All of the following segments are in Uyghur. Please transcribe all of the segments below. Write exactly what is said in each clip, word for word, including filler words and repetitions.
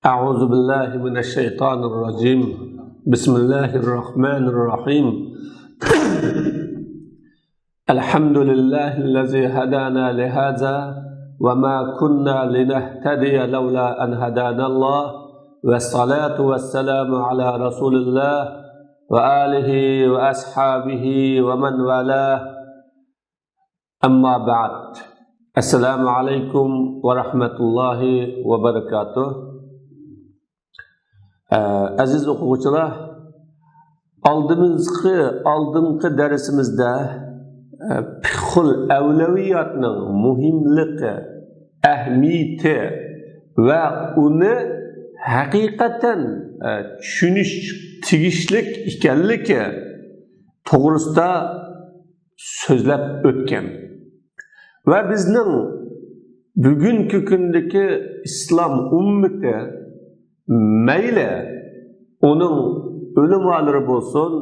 أعوذ بالله من الشيطان الرجيم. بسم الله الرحمن الرحيم. الحمد لله الذي هدانا لهذا وما كنا لنهتدي لولا أن هدانا الله، والصلاة والسلام على رسول الله وآله وأصحابه ومن والاه. أما بعد. السلام عليكم ورحمة الله وبركاته. ئە، ئەزىز ئوقۇغۇچىلار، ئالدىمىزقى، ئالدىنقى دەرسىمىزدە، ئە، پىقھۇل ئەۋلەۋىياتنىڭ مۇھىملىقى، ئەھمىيىتى ۋە ئۇنى ھەقىقەتەن، ئە، چۈشىنىش تېگىشلىك ئىكەنلىكى توغرىسىدا سۆزلەپ ئۆتكەن. ۋە بىزنىڭ بۈگۈنكى كۈندىكى ئىسلام ئۈممىتى، مەيلى ئۇنىڭ ئۆلىمالىرى بولسۇن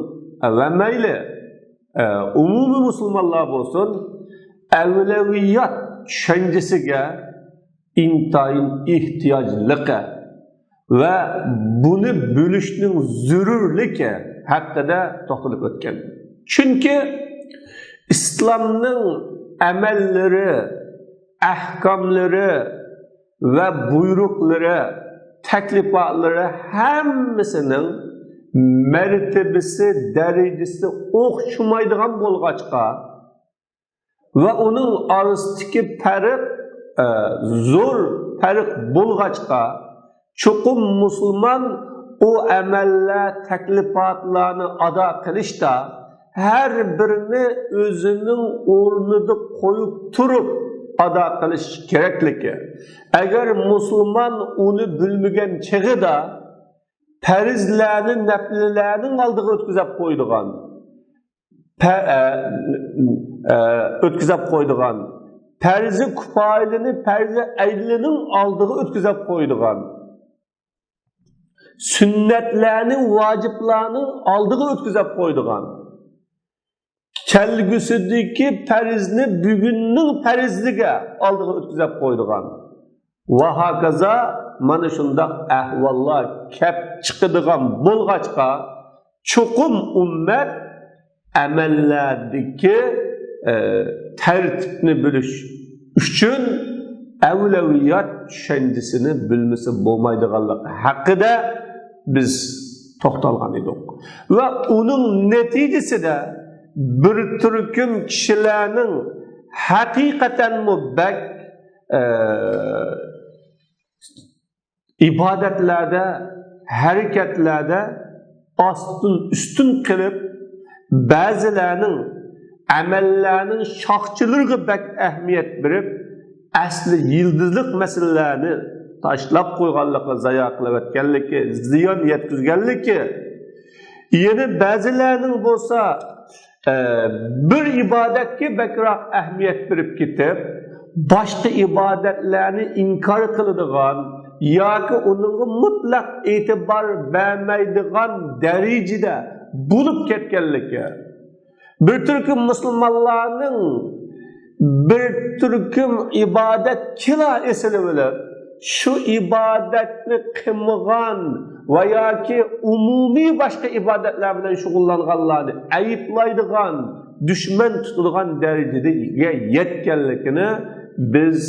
ۋە مەيلى، ئە، ئومۇمىي مۇسۇلمانلار بولسۇن، ئەۋلەۋىيات چۈشەنچىسىگە ئىنتايىن ئېھتىياجلىقى ۋە بۇنى بىلىشنىڭ زۆرۈرلۈكى ھەققىدە توختىلىپ ئۆتكەن. چۈنكى ئىسلامنىڭ ئەمەللىرى، ئەھكاملىرى ۋە بۇيرۇقلىرى، تەكلىپاتلىرى ھەممىسىنىڭ مەرتىۋىسى، دەرىجىسى ئوخشىمايدىغان بولغاچقا، ۋە ئۇنىڭ ئارىسىدىكى پەرق، ئە، زور پەرق بولغاچقا، چوقۇم مۇسۇلمان ئۇ ئەمەللەر، تەكلىپاتلارنى ئادا قىلىشتا ھەر بىرىنى ئۆزىنىڭ ئورنىدا قويۇپ تۇرۇپ ئادا قىلىش كېرەكلىكى. ئەگەر مۇسۇلمان ئۇنى بىلمىگەن چېغىدا پەرزلەرنى نەپلىلەرنىڭ ئالدىغا ئۆتكۈزۈپ قويىدىغان، پە-، ئە، ئە، ئۆتكۈزۈپ قويىدىغان، پەرزى كۇپايىلىنى پەرزى ئەينىنىڭ ئالدىغا ئۆتكۈزۈپ قويىدىغان، سۈننەتلەرنى ۋاجىپلارنىڭ ئالدىغا ئۆتكۈزۈپ قويىدىغان، كەلگۈسىدىكى پەرزنى بۈگۈننىڭ پەرزلىرىگە ئالدىغا ئۆتكۈزۈپ قويىدىغان، ۋە ھاكازا مانا شۇنداق ئەھۋاللار كەپ چىقىدىغان بولغاچقا، چوقۇم ئۈممەت ئەمەللەردىكى، ئە، تەرتىپنى بىلىش ئۈچۈن ئەۋلەۋىيات چۈشەنچىسىنى بىلمىسە بولمايدىغانلىقى ھەققىدە بىز توختالغان ئىدۇق. ۋە ئۇنىڭ نەتىجىسىدە بىر تۈركۈم كىشىلەرنىڭ ھەقىقەتەنمۇ بەك، ئە، ئىبادەتلەردە، ھەرىكەتلەردە ئاستىن ئۈستۈن قىلىپ، بەزىلەرنىڭ ئەمەللەرنىڭ شاخچىلىرىغا بەك ئەھمىيەت بېرىپ، ئەسلى يىلتىزلىق مەسىلىلەرنى تاشلاپ قويغانلىقى، زايا قىلىۋەتكەنلىكى، زىيان يەتكۈزگەنلىكى، يەنە بەزىلەرنىڭ بولسا، ئە، بىر ئىبادەتكە بەكرەك ئەھمىيەت بېرىپ كېتىپ، باشقا ئىبادەتلەرنى ئىنكار قىلىدىغان ياكى ئۇنىڭغا مۇتلەق ئېتىبار بەرمەيدىغان دەرىجىدە بولۇپ كەتكەنلىكى، بىر تۈركۈم مۇسۇلمانلارنىڭ بىر تۈركۈم ئىبادەتچىلەر ئېسىلىۋېلىپ، شۇ ئىبادەتنى قىلمىغان ۋە ياكى ئومۇمىي باشقا ئىبادەتلەر بىلەن شۇغۇللانغانلارنى ئەيىبلەيدىغان، دۈشمەن تۇتىدىغان دەرىجىگە يەتكەنلىكىنى بىز،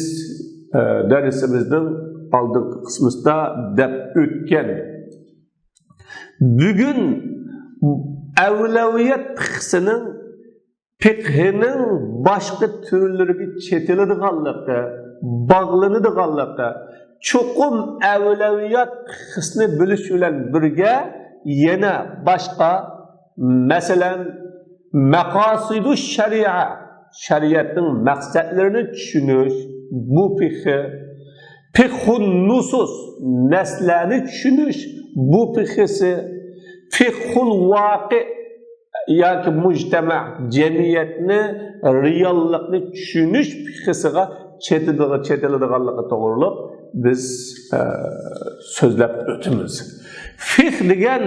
ئە، دەرسىمىزنىڭ ئالدىنقى قىسمىدا دەپ ئۆتكەن. بۈگۈن ئەۋلەۋىيەت پىقھىسىنىڭ، پىقھىنىڭ باشقا تۈرلىرىگە چېتىلىدىغانلىقى، باغلىنىدىغانلىقى، چوقۇم ئەۋلەۋىيەت پىقھىسىنى بىلىش بىلەن بىرگە يەنە باشقا، مەسىلەن، مەقاسىدۇ شەرىئە، شەرىئەتنىڭ مەقسەتلىرىنى چۈشىنىش، بۇ پىقھى، پىقھۇن نۇسۇس، نەسلەرنى چۈشىنىش، بۇ پىقھىسى، پىقھۇل ۋاقىئ ياكى مۇجتەمە، جەمئىيەتنى، رېئاللىقنى چۈشىنىش پىقھىسىغا چېتىدىغ-، چېتىلىدىغانلىقى توغرۇلۇق بىز، ئە، سۆزلەپ ئۆتىمىز. پىقھ دېگەن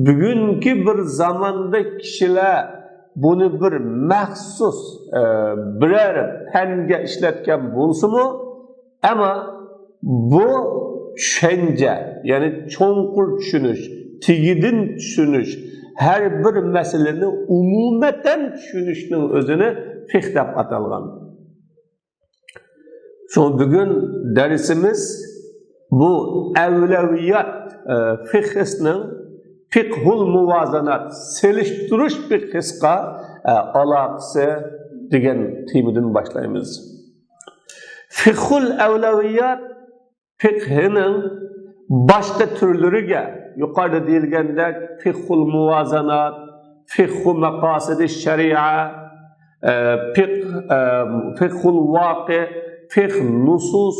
بۈگۈنكى بىر زاماندا كىشىلەر بۇنى بىر مەخسۇس، ئە، بىرەر پەنگە ئىشلەتكەن بولسىمۇ، ئەمما بۇ چۈشەنچە، يەنى چوڭقۇر چۈشىنىش، تېگىدىن چۈشىنىش، ھەر بىر مەسىلىنى ئومۇمەن چۈشىنىشنىڭ ئۆزىنى فىقھ دەپ ئاتالغان. شۇڭا بۈگۈن دەرسىمىز بۇ ئەۋلەۋىيات، ئە، فىقھىسنىڭ فىقھۇل مۇۋازانات، سېلىشتۇرۇش فىقھىسقا، ئە، ئالاقىسى دېگەن تېمىدىن باشلايمىز. فىقھۇل ئەۋلەۋىيات فىقھىنىڭ باشقا تۈرلىرىگە، يۇقىرىدا دېيىلگەندەك، فىقھۇل مۇۋازانات، فىقھۇ مەقاسىدى شەرىئە، ئە، فىق-، ئە، فىقھۇل ۋاقىئ، فىقھ نۇسۇس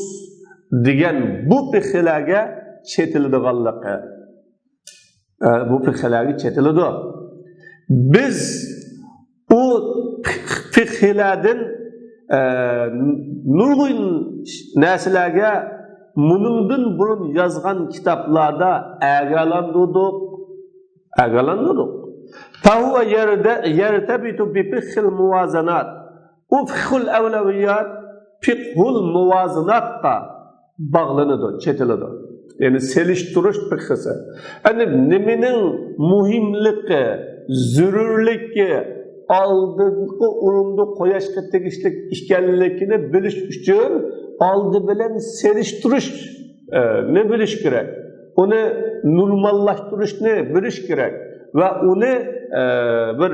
دېگەن بۇ فىقھلەرگە چېتىلىدىغانلىقى، ئە، بۇ فىقھلەرگە چېتىلىدۇ. بىز ئۇ فىقھلەردىن، ئە، نۇرغۇن نەرسىلەرگە مۇنىڭدىن بۇرۇن يازغان كىتابلاردا ئاگاھلاندۇردۇق، ئاگاھلاندۇردۇق. فهو يرتبط بفقه الموازنة. ئۇ فىقھۇل ئەۋلەۋىيات، فىقھۇل مۇۋازىناتقا باغلىنىدۇ، چېتىلىدۇ. يەنى سېلىشتۇرۇش فىقھىسى. ئەنە نېمىنىڭ مۇھىملىقى، زۆرۈرلۈكى، ئالدىنقى ئورۇندا قويۇشقا تېگىشلىك ئىكەنلىكىنى بىلىش ئۈچۈن ئالدى بىلەن سېلىشتۇرۇش، ئە، نى بىلىش كېرەك. ئۇنى نورماللاشتۇرۇشنى بىلىش كېرەك ۋە ئۇنى، ئە، بىر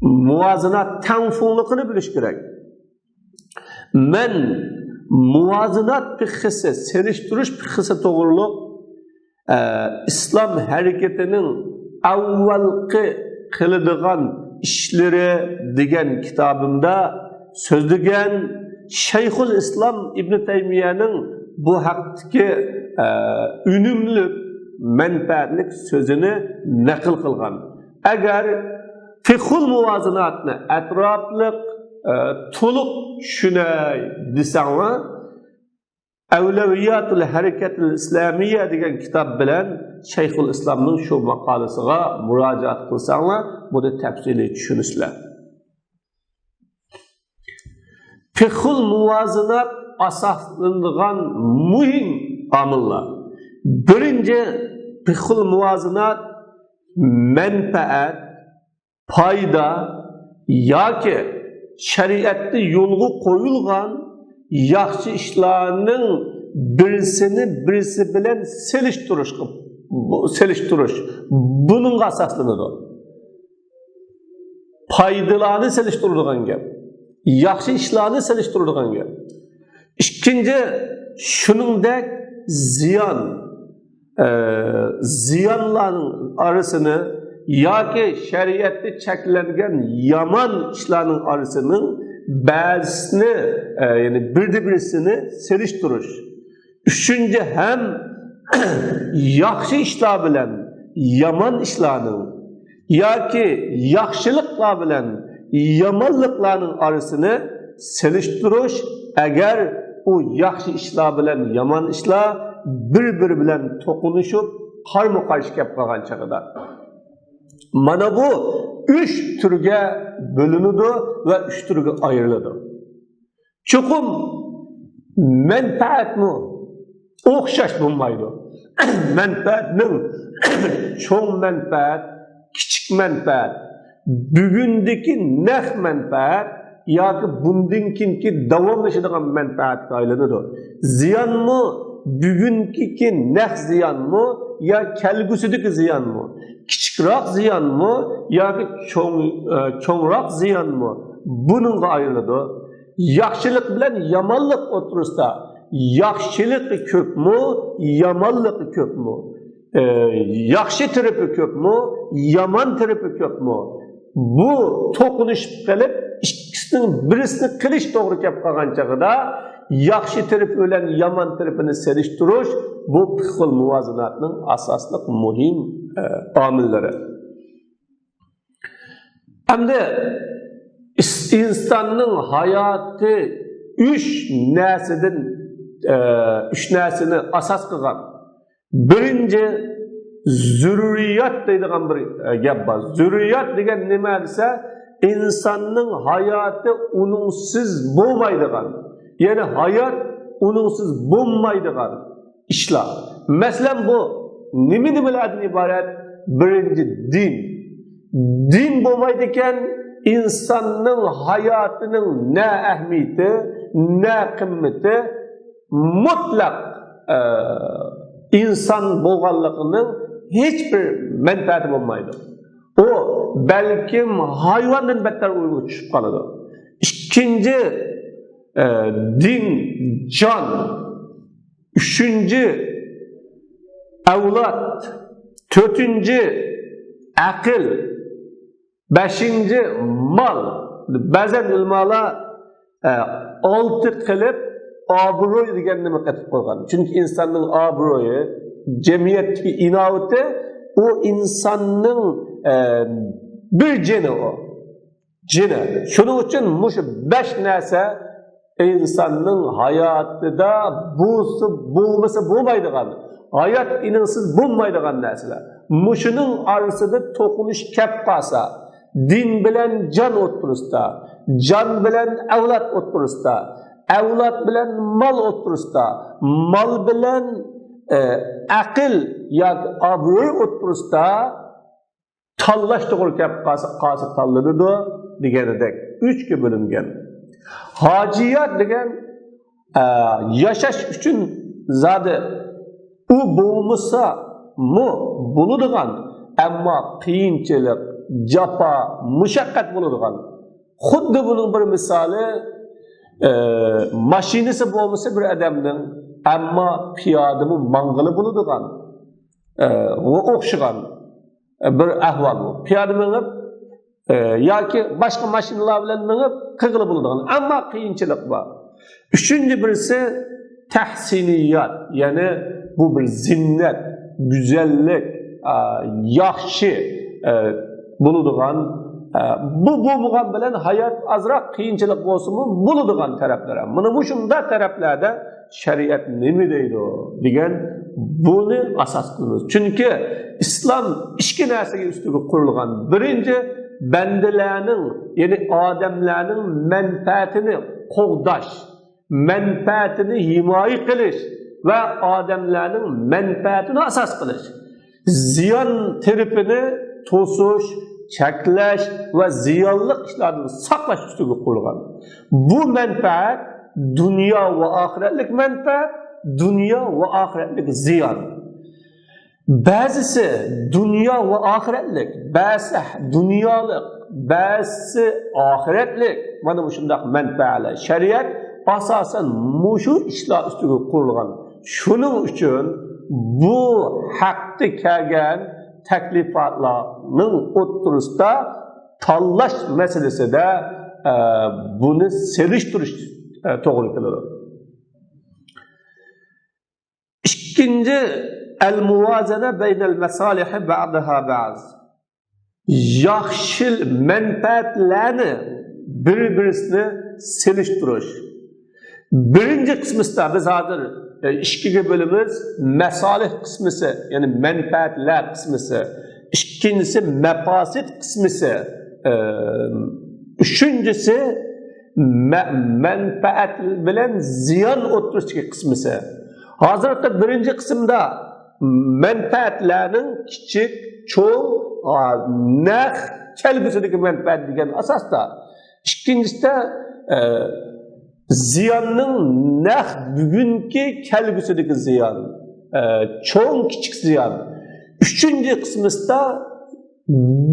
مۇۋازىنات تەڭپۇڭلۇقىنى بىلىش كېرەك. مەن مۇۋازىنات فىقھىسى، سېلىشتۇرۇش فىقھىسى توغرۇلۇق، ئە، ئىسلام ھەرىكىتىنىڭ ئاۋۋالقى قىلىدىغان ئىشلىرى دېگەن كىتابىمدا سۆزلىگەن شەيخۇل ئىسلام ئىبنى تەيمىيەنىڭ بۇ ھەقتىكى، ئە، ئۈنۈملۈك، مەنپەئەتلىك سۆزىنى نەقىل قىلغان. ئەگەر فىقھۇل مۇۋازىناتنى ئەتراپلىق، ئە، تولۇق چۈشىنەي دېسەڭلار، ئەۋلەۋىياتۇل ھەرىكەتىل ئىسلامىيە دېگەن كىتاب بىلەن شەيخۇل ئىسلامنىڭ شۇ ماقالىسىغا مۇراجىئەت قىلساڭلار، بۇنى تەپسىلىي چۈشىنىسىلەر. فىقھۇل مۇۋازىنات ئاساسلىنىدىغان مۇھىم ئامىللار. بىرىنچى، فىقھۇل مۇۋازىنات مەنپەئەت، پايدا ياكى شەرىئەتتە يولغا قويۇلغان ياخشى ئىشلارنىڭ بىرسىنى بىرسى بىلەن سېلىشتۇرۇشقا، سېلىشتۇرۇش، بۇنىڭغا ئاساسلىنىدۇ. پايدىلارنى سېلىشتۇرىدىغان گەپ، ياخشى ئىشلارنى سېلىشتۇرىدىغان گەپ. ئىككىنچى، شۇنىڭدەك زىيان، ئە، زىيانلارنىڭ ئارىسىنى ياكى شەرىئەتتە چەكلەنگەن يامان ئىشلارنىڭ ئارىسىنىڭ بەزىسىنى، ئە، يەنى بىردە بىرسىنى سېلىشتۇرۇش. ئۈچىنچى، ھەم ياخشى ئىشلار بىلەن يامان ئىشلارنىڭ ياكى ياخشىلىقلار بىلەن يامانلىقلارنىڭ ئارىسىنى سېلىشتۇرۇش، ئەگەر ئۇ ياخشى ئىشلار بىلەن يامان ئىشلار بىر-بىرى بىلەن توقۇنۇشۇپ، قارمۇ-قارشى كەپ قالغان چېغىدا. مانا بۇ ئۈچ تۈرگە بۆلۈنىدۇ ۋە ئۈچ تۈرگە ئايرىلىدۇ. چوقۇم مەنپەئەتمۇ ئوخشاش بولمايدۇ. مەنپەئەتنىڭ چوڭ مەنپەئەت، كىچىك مەنپەئەت، بۈگۈندىكى نەق مەنپەئەت ياكى بۇندىن كېيىنكى داۋاملىشىدىغان مەنپەئەتكە ئايلىنىدۇ. زىيانمۇ بۈگۈنكىكى نەق زىيانمۇ يا كەلگۈسىدىكى زىيانمۇ؟ كىچىكراق زىيانمۇ ياكى چوڭ، ئە، چوڭراق زىيانمۇ؟ بۇنىڭغا ئايرىلىدۇ. ياخشىلىق بىلەن يامانلىق ئوتتۇرىسىدا ياخشىلىقى كۆپمۇ، يامانلىقى كۆپمۇ؟ ئە، ياخشى تەرىپى كۆپمۇ، يامان تەرىپى كۆپمۇ؟ بۇ توقۇنۇشۇپ قېلىپ، ئىككىسىنىڭ بىرسىنى قىلىش توغرا كەپ قالغان چېغىدا، ياخشى تەرىپى بىلەن يامان تەرىپىنى سېلىشتۇرۇش، بۇ پىقھۇل مۇۋازىناتنىڭ ئاساسلىق مۇھىم، ئە، ئامىللىرى. ئەمدى ئىس-، ئىنساننىڭ ھاياتى ئۈچ نەرسىدىن، ئە، ئۈچ نەرسىنى ئاساس قىلغان. بىرىنچى، زۆرۈرىيات دەيدىغان بىر، ئە، گەپ بار. زۆرۈرىيات دېگەن نېمە دېسە، ئىنساننىڭ ھاياتى ئۇنىڭسىز بولمايدىغان. يەنى ھايات ئۇنىڭسىز بولمايدىغان ئىشلار. مەسىلەن، بۇ نېمە نېمىلەردىن ئىبارەت؟ بىرىنچى، دىن. دىن بولمايدىكەن، ئىنساننىڭ ھاياتىنىڭ نە ئەھمىيىتى، نە قىممىتى، مۇتلەق، ئە، ئىنسان بولغانلىقىنىڭ ھېچبىر مەنپەئەتى بولمايدۇ. ئۇ بەلكىم ھايۋاندىن بەتتەر ئويغا چۈشۈپ قالىدۇ. ئىككىنچى، ئە، دىن، جان. ئۈچىنچى، ئەۋلاد. تۆتىنچى، ئەقىل. بەشىنچى، مال. بەزەن ئۆلىمالار، ئە، ئالتە قىلىپ، ئابرۇي دېگەننىمۇ قېتىپ قويغان. چۈنكى ئىنساننىڭ ئابرۇيى، جەمئىيەتتىكى ئىناۋىتى، ئۇ ئىنساننىڭ، ئە، بىر جېنى ئۇ. جېنى. شۇنىڭ ئۈچۈن مۇشۇ بەش نەرسە ئىنساننىڭ ھاياتىدا بولسا، بولمىسا بولمايدىغان، ھايات ئېنىڭسىز بولمايدىغان نەرسىلەر. مۇشۇنىڭ ئارىسىدا توقۇنۇش كەپ قالسا، دىن بىلەن جان ئوتتۇرىسىدا، جان بىلەن ئەۋلاد ئوتتۇرىسىدا، ئەۋلاد بىلەن مال ئوتتۇرىسىدا، مال بىلەن، ئە، ئەقىل ياكى ئابرۇي ئوتتۇرىسىدا تاللاش توغرا كەپ قالسا، قالسا تاللىنىدۇ دېگىنىدەك ئۈچكە بۆلۈنگەن. ھاجىيات دېگەن، ئە، ياشاش ئۈچۈن زادى ئۇ بولمىسىمۇ بولىدىغان، ئەمما قىيىنچىلىق، جاپا، مۇشەققەت بولىدىغان. خۇددى بۇنىڭ بىر مىسالى، ئە، ماشىنىسى بولمىسا بىر ئادەمنىڭ، ئەمما پىيادىمۇ ماڭغىلى بولىدىغان، ئە، ۋە ئوخشىغان بىر ئەھۋال بۇ. پىيادە مېڭىپ، ئە، ياكى باشقا ماشىنىلار بىلەن مېڭىپ قىلغىلى بولىدىغان، ئەمما قىيىنچىلىق بار. ئۈچىنچى بىرسى تەھسىنىيات، يەنى بۇ بىر زىننەت، گۈزەللىك، ئە، ياخشى، ئە، بولىدىغان، ئە، بۇ بولمىغان بىلەن ھايات ئازراق قىيىنچىلىق بولسىمۇ بولىدىغان تەرەپلەر. مانا مۇشۇنداق تەرەپلەردە شەرىئەت نېمە دەيدۇ دېگەن بۇنى ئاساس قىلىمىز. چۈنكى ئىسلام ئىككى نەرسىگە ئۈستىگە قۇرۇلغان. بىرىنچى، بەندىلەرنىڭ، يەنى ئادەملەرنىڭ مەنپەئەتىنى قوغداش، مەنپەئەتىنى ھىمايە قىلىش ۋە ئادەملەرنىڭ مەنپەئەتىنى ئاساس قىلىش. زىيان تەرىپىنى توسۇش، چەكلەش ۋە زىيانلىق ئىشلاردىن ساقلاش ئۈستىگە قۇرۇلغان. بۇ مەنپەئەت دۇنيا ۋە ئاخىرەتلىك مەنپەئەت، دۇنيا ۋە ئاخىرەتلىك زىيان. بەزىسى دۇنيا ۋە ئاخىرەتلىك، بەزىسى دۇنيالىق، بەزىسى ئاخىرەتلىك. مانا مۇشۇنداق مەنپەئەتلەر. شەرىئەت ئاساسەن مۇشۇ ئىشلار ئۈستىگە قۇرۇلغان. شۇنىڭ ئۈچۈن بۇ ھەقتە كەلگەن تەكلىپاتلارنىڭ ئوتتۇرىسىدا تاللاش مەسىلىسىدە، ئە، بۇنى سېلىشتۇرۇش، ئە، توغرا كېلىدۇ. ئىككىنچى، ئەل مۇۋازەنە بەينەل مەسالىھى بەزىھا بەز. ياخشى مەنپەئەتلەرنى بىر-بىرسىنى سېلىشتۇرۇش. بىرىنچى قىسمىسىدا بىز ھازىر، ئە، ئىككىگە بۆلىمىز. مەسالىھ قىسمىسى، يەنى مەنپەئەتلەر قىسمىسى. ئىككىنچىسى مەپاسىد قىسمىسى. ئە، ئۈچىنچىسى مە-، مەنپەئەت بىلەن زىيان ئوتتۇرىسىدىكى قىسمىسى. ھازىرقى بىرىنچى قىسىمدا مەنپەئەتلەرنىڭ كىچىك، چوڭ، ئا، نەق كەلگۈسىدىكى مەنپەئەت دېگەن ئاساستا. ئىككىنچىسىدە، ئە، زىياننىڭ نەق بۈگۈنكى، كەلگۈسىدىكى زىيان، ئە، چوڭ، كىچىك زىيان. ئۈچىنچى قىسمىسىدا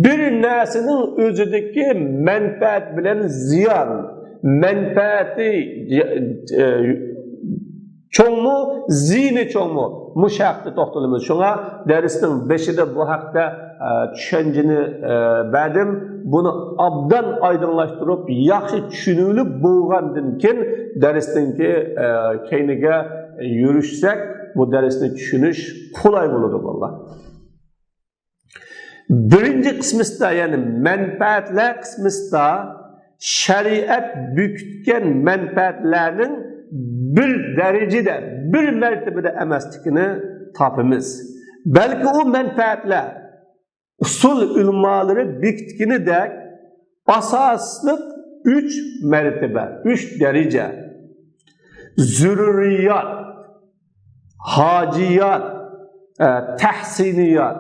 بىر نەرسىنىڭ ئۆزىدىكى مەنپەئەت بىلەن زىيان، مەنپەئەتى، ئە، چوڭمۇ، زىيىنى چوڭمۇ؟ مۇشۇ ھەقتە توختىلىمىز. شۇڭا دەرسنىڭ بېشىدا بۇ ھەقتە، ئە، چۈشەنچىنى، ئە، بەردىم. بۇنى ئابدان ئايدىڭلاشتۇرۇپ، ياخشى چۈشىنىۋېلىپ بولغاندىن كېيىن، دەرسنىڭكى، ئە، كەينىگە يۈرۈشسەك، بۇ دەرسنى چۈشىنىش قولاي بولىدۇ، بالىلار. بىرىنچى قىسمىسىدا، يەنى مەنپەئەتلەر قىسمىسىدا شەرىئەت بېكىتكەن مەنپەئەتلەرنىڭ بىر دەرىجىدە، بىر مەرتىبىدە ئەمەسلىكىنى تاپىمىز. بەلكى ئۇ مەنپەئەتلەر ئۇسۇل ئۆلىمالىرى بېكىتكىنىدەك ئاساسلىق ئۈچ مەرتىبە، ئۈچ دەرىجە. زۆرۈرىيات، ھاجىيات، ئە، تەھسىنىيات.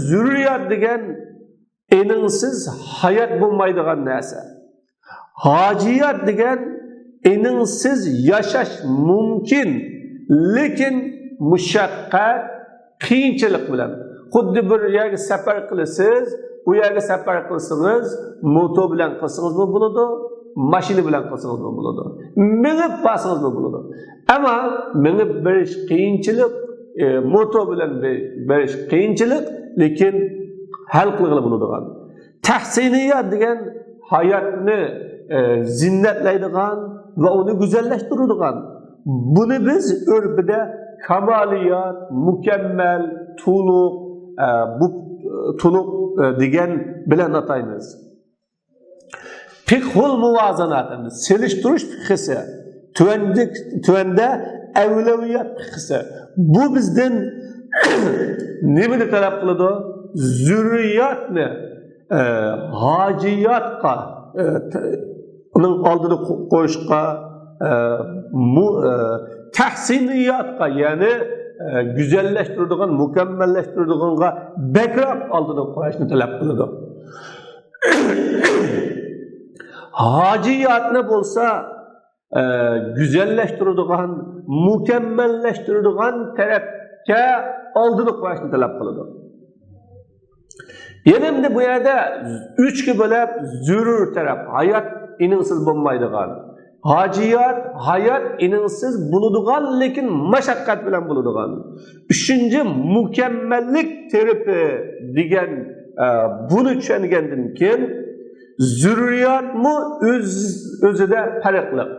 زۆرۈرىيات دېگەن ئېنىڭسىز ھايات بولمايدىغان نەرسە. ھاجىيات دېگەن ئېنىڭسىز ياشاش مۇمكىن، لېكىن مۇشەققەت، قىيىنچىلىق بىلەن. خۇددى بىر يەرگە سەپەر قىلىسىز، ئۇ يەرگە سەپەر قىلسىڭىز، موتو بىلەن قىلسىڭىزمۇ بولىدۇ، ماشىنا بىلەن قىلسىڭىزمۇ بولىدۇ، مېڭىپ بارسىڭىزمۇ بولىدۇ. ئەمما مېڭىپ بېرىش قىيىنچىلىق، ئى، موتو بىلەن بېرىش قىيىنچىلىق، لېكىن ھەل قىلغىلى بولىدىغان. تەھسىنىيات دېگەن ھاياتنى، ئى، زىننەتلەيدىغان ۋە ئۇنى گۈزەللەشتۈرىدىغان. بۇنى بىز ئۆرپىدە كامالىيات، مۇكەممەل، تولۇق، ئە، بۇ، تولۇق، ئە، دېگەن بىلەن ئاتايمىز. پىقھۇل مۇۋازانات، سېلىشتۇرۇش پىقھىسى، تۆۋەندە، تۆۋەندە ئەۋلەۋىيات پىقھىسى. بۇ بىزدىن نېمىنى تەلەپ قىلىدۇ؟ زۆرۈرىياتنى، ئە، ھاجىياتقا، ئە، ت-، ئۇنىڭ ئالدىدا قو-، قويۇشقا، ئە، مۇ-، ئە، تەھسىنىياتقا، يەنى، ئە، گۈزەللەشتۈرىدىغان، مۇكەممەللەشتۈرىدىغانغا بەكرەك ئالدىدا قويۇشنى تەلەپ قىلىدۇ. ھاجىياتنى بولسا، ئە، گۈزەللەشتۈرىدىغان، مۇكەممەللەشتۈرىدىغان تەرەپكە ئالدىدا قويۇشنى تەلەپ قىلىدۇ. يەنە ئەمدى بۇ يەردە ئۈچكە بۆلۈپ، زۆرۈر تەرەپ، ھايات ئېنىڭسىز بولمايدىغان. ھاجىيات، ھايات ئېنىڭسىز بولىدىغان، لېكىن مەشەققەت بىلەن بولىدىغان. ئۈچىنچى، مۇكەممەللىك تەرىپى دېگەن، ئە، بۇنى چۈشەنگەندىن كېيىن، زۆرۈرىياتمۇ ئۆز، ئۆزىدە پەرقلىق.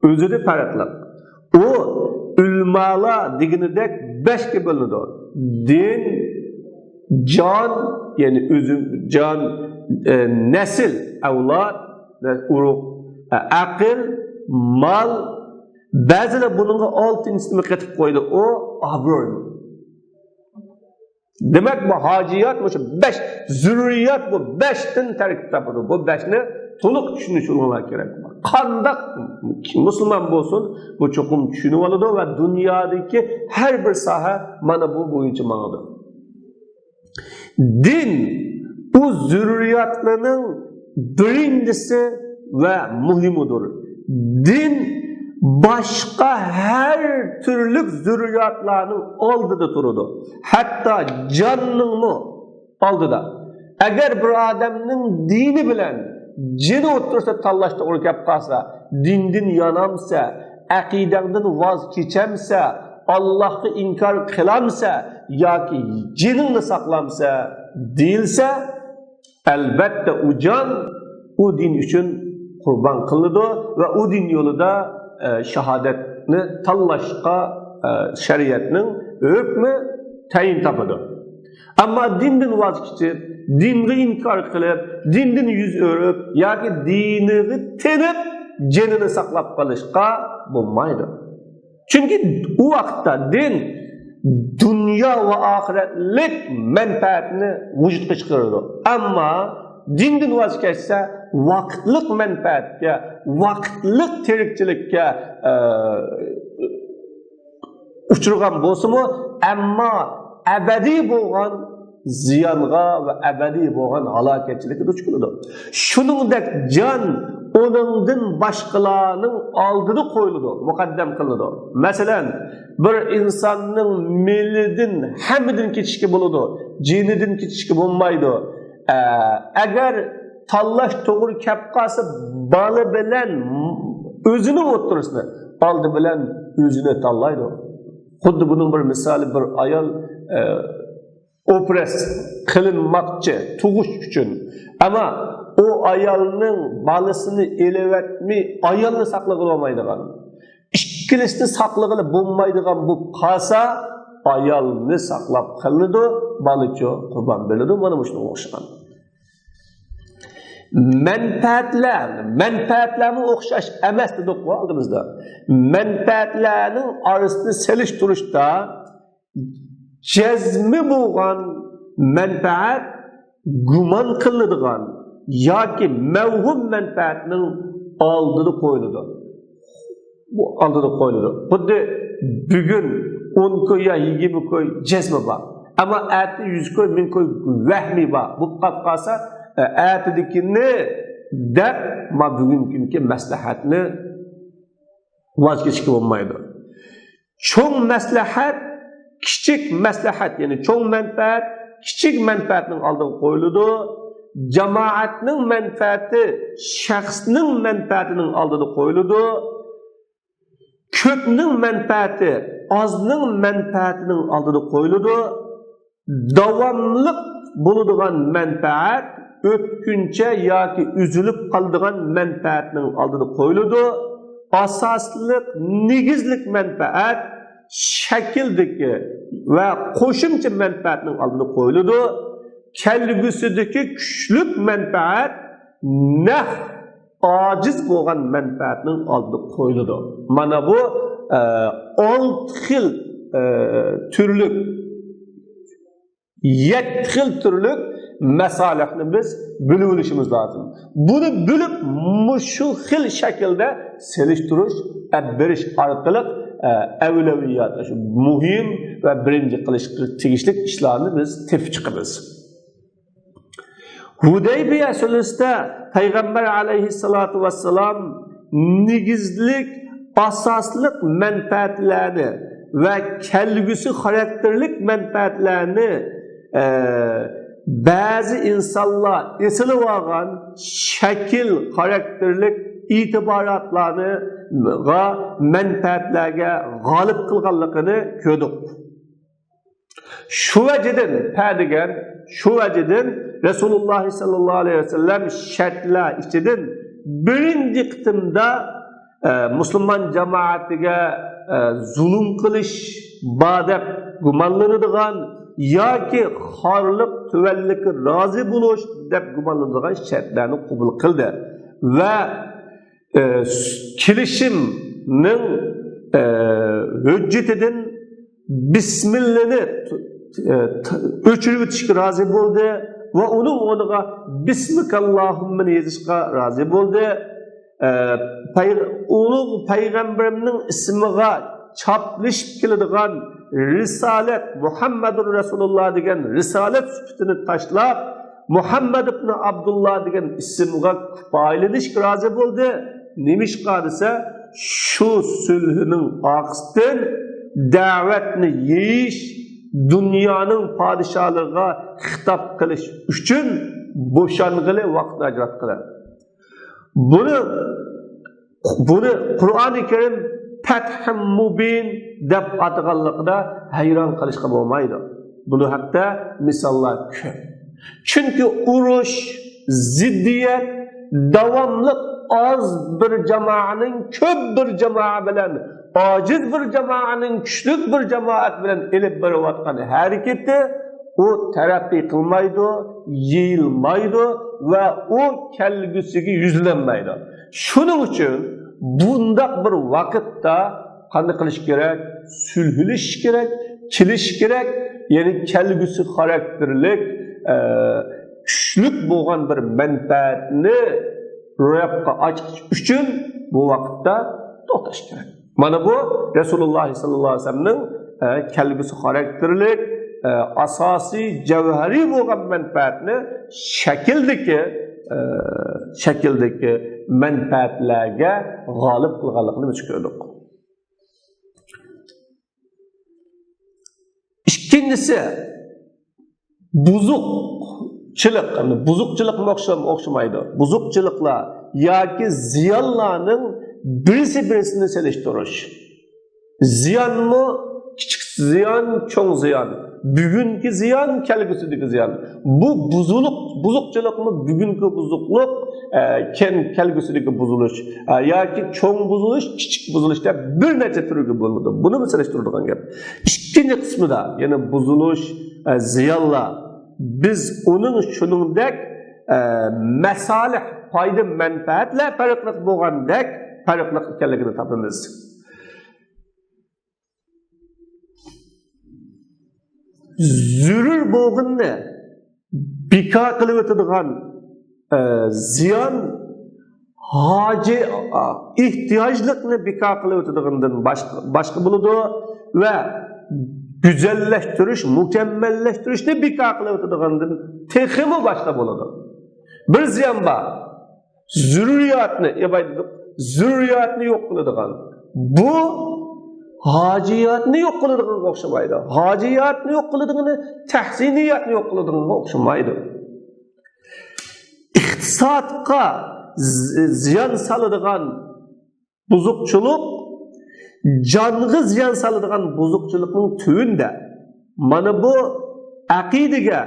ئۆزىدە پەرقلىق. ئۇ ئۆلىمالار دېگىنىدەك بەشكە بۆلۈنىدۇ. دىن، جان، يەنى ئۆزۈم، جان، ئە، نەسىل، ئەۋلاد، ئۇرۇق، ئە، ئەقىل، مال، بەزىلەر بۇنىڭغا ئالتىنچىسىنى قېتىپ قويدى، ئۇ ئابرۇي. دېمەك، بۇ ھاجىيات مۇشۇ بەش، زۆرۈرىيات بۇ بەشتىن تەركىب تاپىدۇ. بۇ بەشنى تولۇق چۈشىنىشىڭلار كېرەك. قانداق مۇسۇلمان بولسۇن، بۇ چوقۇم چۈشىنىۋالىدۇ ۋە دۇنيادىكى ھەر بىر ساھە مانا بۇ بويىچە ماڭىدۇ. دىن، ئۇ زۆرۈرىياتلارنىڭ بىرىنچىسى ۋە مۇھىمىدۇر. دىن باشقا ھەر تۈرلۈك زۆرۈرىياتلارنىڭ ئالدىدا تۇرىدۇ. ھەتتا جاننىڭمۇ ئالدىدا. ئەگەر بىر ئادەمنىڭ دىنى بىلەن جېنى ئوتتۇرىسىدا تاللاش توغرا كەپ قالسا، دىندىن يانامسە، ئەقىدەڭدىن ۋاز كېچەمسە، ئاللاھقا ئىنكار قىلامسە ياكى جېنىڭنى ساقلامسە دېيىلسە، ئەلۋەتتە، ئۇ جان ئۇ دىن ئۈچۈن قۇربان قىلىنىدۇ ۋە ئۇ دىن يولىدا، ئە، شاھادەتنى تاللاشقا، ئە، شەرىئەتنىڭ ھۆكمى تەيىن تاپىدۇ. ئەمما دىندىن ۋاز كېچىپ، دىنغا ئىنكار قىلىپ، دىندىن يۈز ئۆرۈپ ياكى دىنىغا تېنىپ، جېنىنى ساقلاپ قېلىشقا بولمايدۇ. چۈنكى ئۇ ۋاقىتتا دىن دۇنيا ۋە ئاخىرەتلىك مەنپەئەتنى ۋۇجۇدقا چىقىرىدۇ. ئەمما دىندىن ۋاز كەچسە، ۋاقىتلىق مەنپەئەتكە، ۋاقىتلىق تىرىكچىلىككە، ئە، ئۇچرىغان بولسىمۇ، ئەمما ئەبەدىي بولغان زىيانغا ۋە ئەبەدىي بولغان ھالاكەتچىلىككە دۇچ كېلىدۇ. شۇنىڭدەك جان ئۇنىڭدىن باشقىلارنىڭ ئالدىدا قويۇلىدۇ، مۇقەددەم قىلىنىدۇ. مەسىلەن، بىر ئىنساننىڭ مېلىدىن ھەممىدىن كېچىشكە بولىدۇ، جېنىدىن كېچىشكە بولمايدۇ. ئە، ئەگەر تاللاش توغرا كەپ قالسا، بالا بىلەن ئۆزىنىڭ ئوتتۇرىسىدا ئالدى بىلەن ئۆزىنى تاللايدۇ. خۇددى بۇنىڭ بىر مىسالى، بىر ئايال، ئە، ئوپېراتسىيە قىلىنماقچى، تۇغۇش ئۈچۈن. ئەمما ئۇ ئايالنىڭ بالىسىنى ئېلىۋەتمەي، ئايالنى ساقلىغىلى بولمايدىغان. ئىككىلىسىنى ساقلىغىلى بولمايدىغان بولۇپ قالسا، ئايالنى ساقلاپ قېلىدۇ، بالىچۇ قۇربان بېرىلىدۇ. مانا مۇشۇنىڭغا ئوخشىغان. مەنپەئەتلەر، مەنپەئەتلەرمۇ ئوخشاش ئەمەس دېدۇققۇ ئالدىمىزدا. مەنپەئەتلەرنىڭ ئارىسىنى سېلىشتۇرۇشتا جەزمى بولغان مەنپەئەت گۇمان قىلىنىدىغان ياكى مەۋھۇم مەنپەئەتنىڭ ئالدىدا قويۇلىدۇ. بۇ ئالدىدا قويۇلىدۇ. خۇددى بۈگۈن ئون كوي يا يىگىرمە كوي جەزمە بار. ئەمما ئەتە يۈز كوي، مىڭ كوي ۋەھمى بار. بولۇپ قالىپ قالسا، ئە، ئەتىدىكىنى دەپ، ما بۈگۈنكىنىكى مەسلىھەتنى ۋاز كېچىشكە بولمايدۇ. چوڭ مەسلىھەت، كىچىك مەسلىھەت، يەنى چوڭ مەنپەئەت كىچىك مەنپەئەتنىڭ ئالدىغا قويۇلىدۇ. جامائەتنىڭ مەنپەئەتى شەخسنىڭ مەنپەئەتىنىڭ ئالدىدا قويۇلىدۇ. كۆپنىڭ مەنپەئەتى ئازنىڭ مەنپەئەتىنىڭ ئالدىدا قويۇلىدۇ. داۋاملىق بولىدىغان مەنپەئەت ئۆتكۈنچە ياكى ئۈزۈلۈپ قالىدىغان مەنپەئەتنىڭ ئالدىدا قويۇلىدۇ. ئاساسلىق، نېگىزلىك مەنپەئەت شەكىلدىكى ۋە قوشۇمچە مەنپەئەتنىڭ ئالدىدا قويۇلىدۇ. كەلگۈسىدىكى كۈچلۈك مەنپەئەت نەق ئاجىز بولغان مەنپەئەتنىڭ ئالدىدا قويۇلىدۇ. مانا بۇ، ئە، ئالتە خىل، ئە، تۈرلۈك، يەتتە خىل تۈرلۈك مەسالىھنى بىز بىلىۋېلىشىمىز لازىم. بۇنى بىلىپ، مۇشۇ خىل شەكىلدە سېلىشتۇرۇش، ئەپ بېرىش ئارقىلىق، ئە، ئەۋلەۋىيات، شۇ مۇھىم ۋە بىرىنچى قىلىشقا تېگىشلىك ئىشلارنى بىز تېپىپ چىقىمىز. ھۇدەيبىيە سۇلھىسىدە پەيغەمبەر ئەلەيھىسسالاتۇ ۋەسسالام نېگىزلىك، ئاساسلىق مەنپەئەتلەرنى ۋە كەلگۈسى خاراكتېرلىك مەنپەئەتلەرنى، ئە، بەزى ئىنسانلار ئېسىلىۋالغان شەكىل خاراكتېرلىك ئېتىباراتلارنىغا، مەنپەئەتلەرگە غالىب قىلغانلىقىنى كۆردۇق. شۇ ۋەجىدىن، پە دېگەن، شۇ ۋەجىدىن رەسۇلۇللاھ سەللەللاھۇ ئەلەيھى ۋەسەللەم شەرتلەر ئىچىدىن بىرىنچى قېتىمدا، ئە، مۇسۇلمان جامائىتىگە، ئە، زۇلۇم قىلىش بار دەپ گۇمانلىنىدىغان ياكى خارلىق، تۆۋەنلىككە رازى بولۇش دەپ گۇمانلىنىدىغان شەرتلەرنى قوبۇل قىلدى ۋە ئە، كېلىشىمنىڭ، ئە، ھۆججىتىدىن بىسمىللىنى، ئە، ئۆچۈرۈۋېتىشكە رازى بولدى ۋە ئۇنىڭ ئورنىغا بىسمىكاللاھۇممىنى يېزىشقا رازى بولدى. ئە، پەي-، ئۇلۇغ پەيغەمبىرىمنىڭ ئىسمىغا چاپلىشىپ كېلىدىغان رىسالەت، مۇھەممەدۇر رەسۇلۇللاھ دېگەن رىسالەت سۈپىتىنى تاشلاپ، مۇھەممەد ئىبنى ئابدۇللا دېگەن ئىسىمغا كۇپايىلىنىشكە رازى بولدى. نېمىشقا دېسە، شۇ سۈلھىنىڭ ئارقىسىدىن دەۋەتنى يېيىش، دۇنيانىڭ پادىشاھلىرىغا خىتاب قىلىش ئۈچۈن بوشانغىلى ۋاقىتنى ئاجراتقىلى. بۇنى، بۇنى قۇرئانى كەرىم پەتھى مۇبىن دەپ ئاتىغانلىقىدا ھەيران قېلىشقا بولمايدۇ. بۇنىڭ ھەققىدە مىساللار كۆپ. چۈنكى ئۇرۇش، زىددىيەت، داۋاملىق ئاز بىر جامائەنىڭ كۆپ بىر جامائە بىلەن، ئاجىز بىر جامائەنىڭ كۈچلۈك بىر جامائەت بىلەن ئېلىپ بېرىۋاتقان ھەرىكىتى ئۇ تەرەققىي قىلمايدۇ، يېيىلمايدۇ ۋە ئۇ كەلگۈسىگە يۈزلەنمەيدۇ. شۇنىڭ ئۈچۈن بۇنداق بىر ۋاقىتتا قانداق قىلىش كېرەك؟ سۈلھىلىشىش كېرەك، كېلىش كېرەك. يەنى كەلگۈسى خاراكتېرلىك، ئە، كۈچلۈك بولغان بىر مەنپەئەتنى روياپقا ئاچقۇچ ئۈچۈن بۇ ۋاقىتتا توختاش كېرەك. مانا بۇ رەسۇلۇللاھ سەللەللاھۇ ئەلەيھى ۋەسەللەمنىڭ، ئە، كەلگۈسى خاراكتېرلىك، ئە، ئاساسىي جەۋھەرىي بولغان مەنپەئەتنى شەكىلدىكى، ئە، شەكىلدىكى مەنپەئەتلەرگە غالىب قىلغانلىقىنى بىز كۆردۇق. ئىككىنچىسى، بۇزۇقچىلىق، بۇزۇقچىلىقمۇ ئوخشام-، ئوخشىمايدۇ. بۇزۇقچىلىقلار ياكى زىيانلارنىڭ بىرسى بىرسىنى سېلىشتۇرۇش. زىيانمۇ كىچىك زىيان، چوڭ زىيان. بۈگۈنكى زىيان، كەلگۈسىدىكى زىيان. بۇ بۇزۇلۇق، بۇزۇقچىلىقمۇ بۈگۈنكى بۇزۇقلۇق، ئە، كەن-، كەلگۈسىدىكى بۇزۇلۇش، ئە، ياكى چوڭ بۇزۇلۇش، كىچىك بۇزۇلۇش دەپ بىر نەچچە تۈرگە بۆلۈنىدۇ. بۇنىمۇ سېلىشتۇرىدىغان گەپ. ئىككىنچى قىسمىدا، يەنى بۇزۇلۇش، ئە، زىيانلار. بىز ئۇنىڭ شۇنىڭدەك، ئە، مەسالىھ، پايدا، مەنپەئەتلەر پەرقلىق بولغاندەك پەرقلىق ئىكەنلىكىنى تاپىمىز. زۆرۈر بولغىنىنى بىكار قىلىۋېتىدىغان، ئە، زىيان ھاجى، ئېھتىياجلىقنى بىكار قىلىۋېتىدىغىنىدىن باشقا، باشقا بولىدۇ ۋە گۈزەللەشتۈرۈش، مۇكەممەللەشتۈرۈشنى بىكار قىلىۋېتىدىغىنىدىن تېخىمۇ باشقا بولىدۇ. بىر زىيان بار. زۆرۈرىياتنى، ئىبادەت، زۆرۈرىياتنى يوق قىلىدىغان. بۇ ھاجىياتنى يوق قىلىدىغانغا ئوخشىمايدۇ. ھاجىياتنى يوق قىلىدىغىنى تەھسىنىياتنى يوق قىلىدىغانغا ئوخشىمايدۇ. ئىقتىسادقا ز-، زىيان سالىدىغان بۇزۇقچىلىق جانغا زىيان سالىدىغان بۇزۇقچىلىقنىڭ تۆۋىنىدە. مانا بۇ ئەقىدىگە،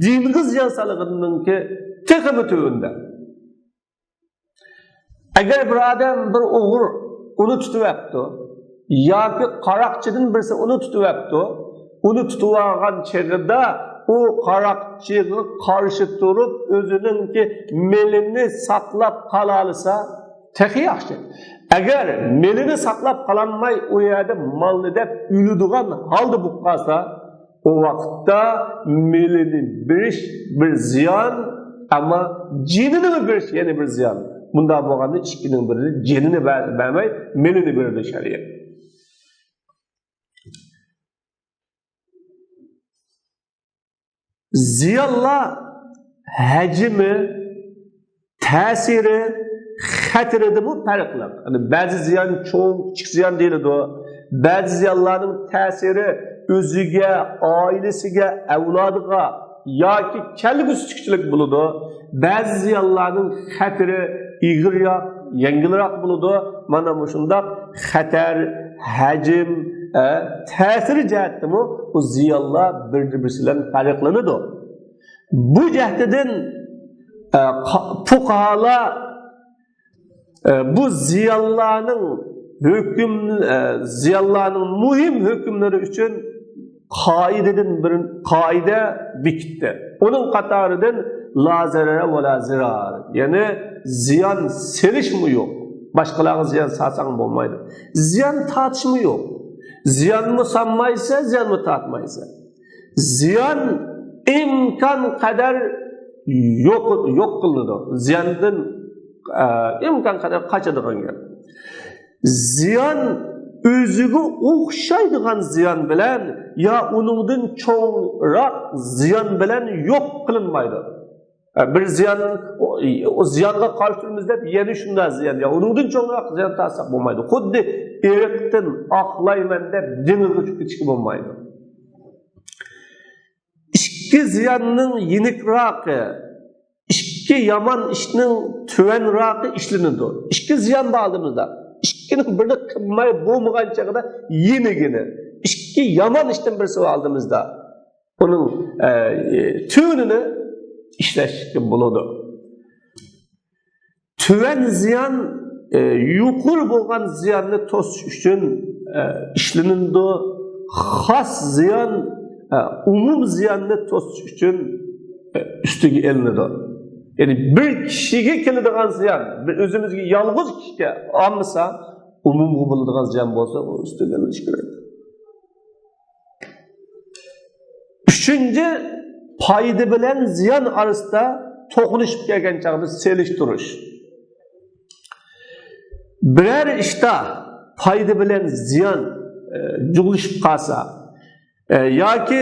دىنغا زىيان سالىدىغىنىڭكى تېخىمۇ تۆۋىنىدە. ئەگەر بىر ئادەم بىر ئوغرى ئۇنى تۇتۇۋەپتۇ ياكى قاراقچىدىن بىرسى ئۇنى تۇتۇۋەپتۇ، ئۇنى تۇتۇۋالغان چېغىدا ئۇ قاراقچىغا قارشى تۇرۇپ ئۆزىنىڭكى مېلىنى ساقلاپ قالالىسا تېخى ياخشى. ئەگەر مېلىنى ساقلاپ قالالماي ئۇ يەردە مالنى دەپ ئۆلىدىغان ھالدا بولۇپ قالسا، ئۇ ۋاقىتتا مېلىنى بېرىش بىر زىيان، ئەمما جېنىنىمۇ بېرىش يەنە بىر زىيان. بۇنداق بولغاندا ئىككىنىڭ بىرىنى، جېنىنى بەر-، بەرمەي، مېلىنى بېرىدۇ شەرىئەت. زىيانلار ھەجمى، تەسىرى، خەتىرىدىمۇ پەرقلىق. يەنى بەزى زىيان چوڭ، كىچىك زىيان دېيىلىدۇ. بەزى زىيانلارنىڭ تەسىرى ئۆزىگە، ئائىلىسىگە، ئەۋلادىغا ياكى كەلگۈسىگە تىكىلىپ بولىدۇ. بەزى زىيانلارنىڭ خەتىرى ئېغىرراق، يەڭگىلراق بولىدۇ. مانا مۇشۇنداق خەتەر، ھەجىم، ئە، تەسىرى جەھەتتىمۇ بۇ زىيانلار بىر-، بىرسى بىلەن پەرقلىنىدۇ. بۇ جەھەتتىن، ئە، قا-، پۇقاھالار، ئە، بۇ زىيانلارنىڭ ھۆكۈم-، ئە، زىيانلارنىڭ مۇھىم ھۆكۈملىرى ئۈچۈن قائىدىدىن بىر قائىدە بېكىتتى. ئۇنىڭ قاتارىدىن لا زەرەرە ۋە لا زىرار، يەنى زىيان سېلىشمۇ يوق. باشقىلارغا زىيان سالساڭ بولمايدۇ. زىيان تارتىشمۇ يوق. زىيانمۇ سالمايسەن، زىيانمۇ تارتمايسەن. زىيان ئىمكان قەدەر يوق، يوق قىلىنىدۇ. زىياندىن، ئە، ئىمكان قەدەر قاچىدىغان گەپ. زىيان ئۆزىگە ئوخشايدىغان زىيان بىلەن يا ئۇنىڭدىن چوڭراق زىيان بىلەن يوق قىلىنمايدۇ. ئە، بىر زىيان، ئۇ، ئۇ زىيانغا قارشى تۇرىمىز دەپ يەنە شۇنداق زىيان يا ئۇنىڭدىن چوڭراق زىيان تارتساق بولمايدۇ. خۇددى ئېرىقتىن ئاقلايمەن دەپ دېڭىزغا چۈشۈپ كېتىشكە بولمايدۇ. ئىككى زىياننىڭ يېنىكراقى، ئىككى يامان ئىشنىڭ تۆۋەنراقى ئىشلىنىدۇ. ئىككى زىيان بار ئالدىمىزدا. ئىككىنىڭ بىرىنى قىلماي بولمىغان چېغىدا يېنىكىنى. ئىككى يامان ئىشتىن بىرسى بار ئالدىمىزدا. ئۇنىڭ، ئە، تۆۋىنىنى ئىشلەشكە بولىدۇ. تۆۋەن زىيان، ئە، يۇقىرى بولغان زىياننى توسۇش ئۈچۈن، ئە، ئىشلىنىدۇ. خاس زىيان، ئە، ئومۇم زىياننى توسۇش ئۈچۈن، ئە، ئۈستىگە ئېلىنىدۇ. يەنى بىر كىشىگە كېلىدىغان زىيان، بىر ئۆزىمىزگە يالغۇز كىشىگە ئالمىسا، ئومۇمغا بولىدىغان زىيان بولسا، ئۇ ئۈستىگە ئېلىنىشى كېرەك. ئۈچىنچى، پايدا بىلەن زىيان ئارىسىدا توقۇنۇشۇپ كەلگەن چاغدا سېلىشتۇرۇش. بىرەر ئىشتا پايدا بىلەن زىيان، ئە، جۇغلىشىپ قالسا، ئە، ياكى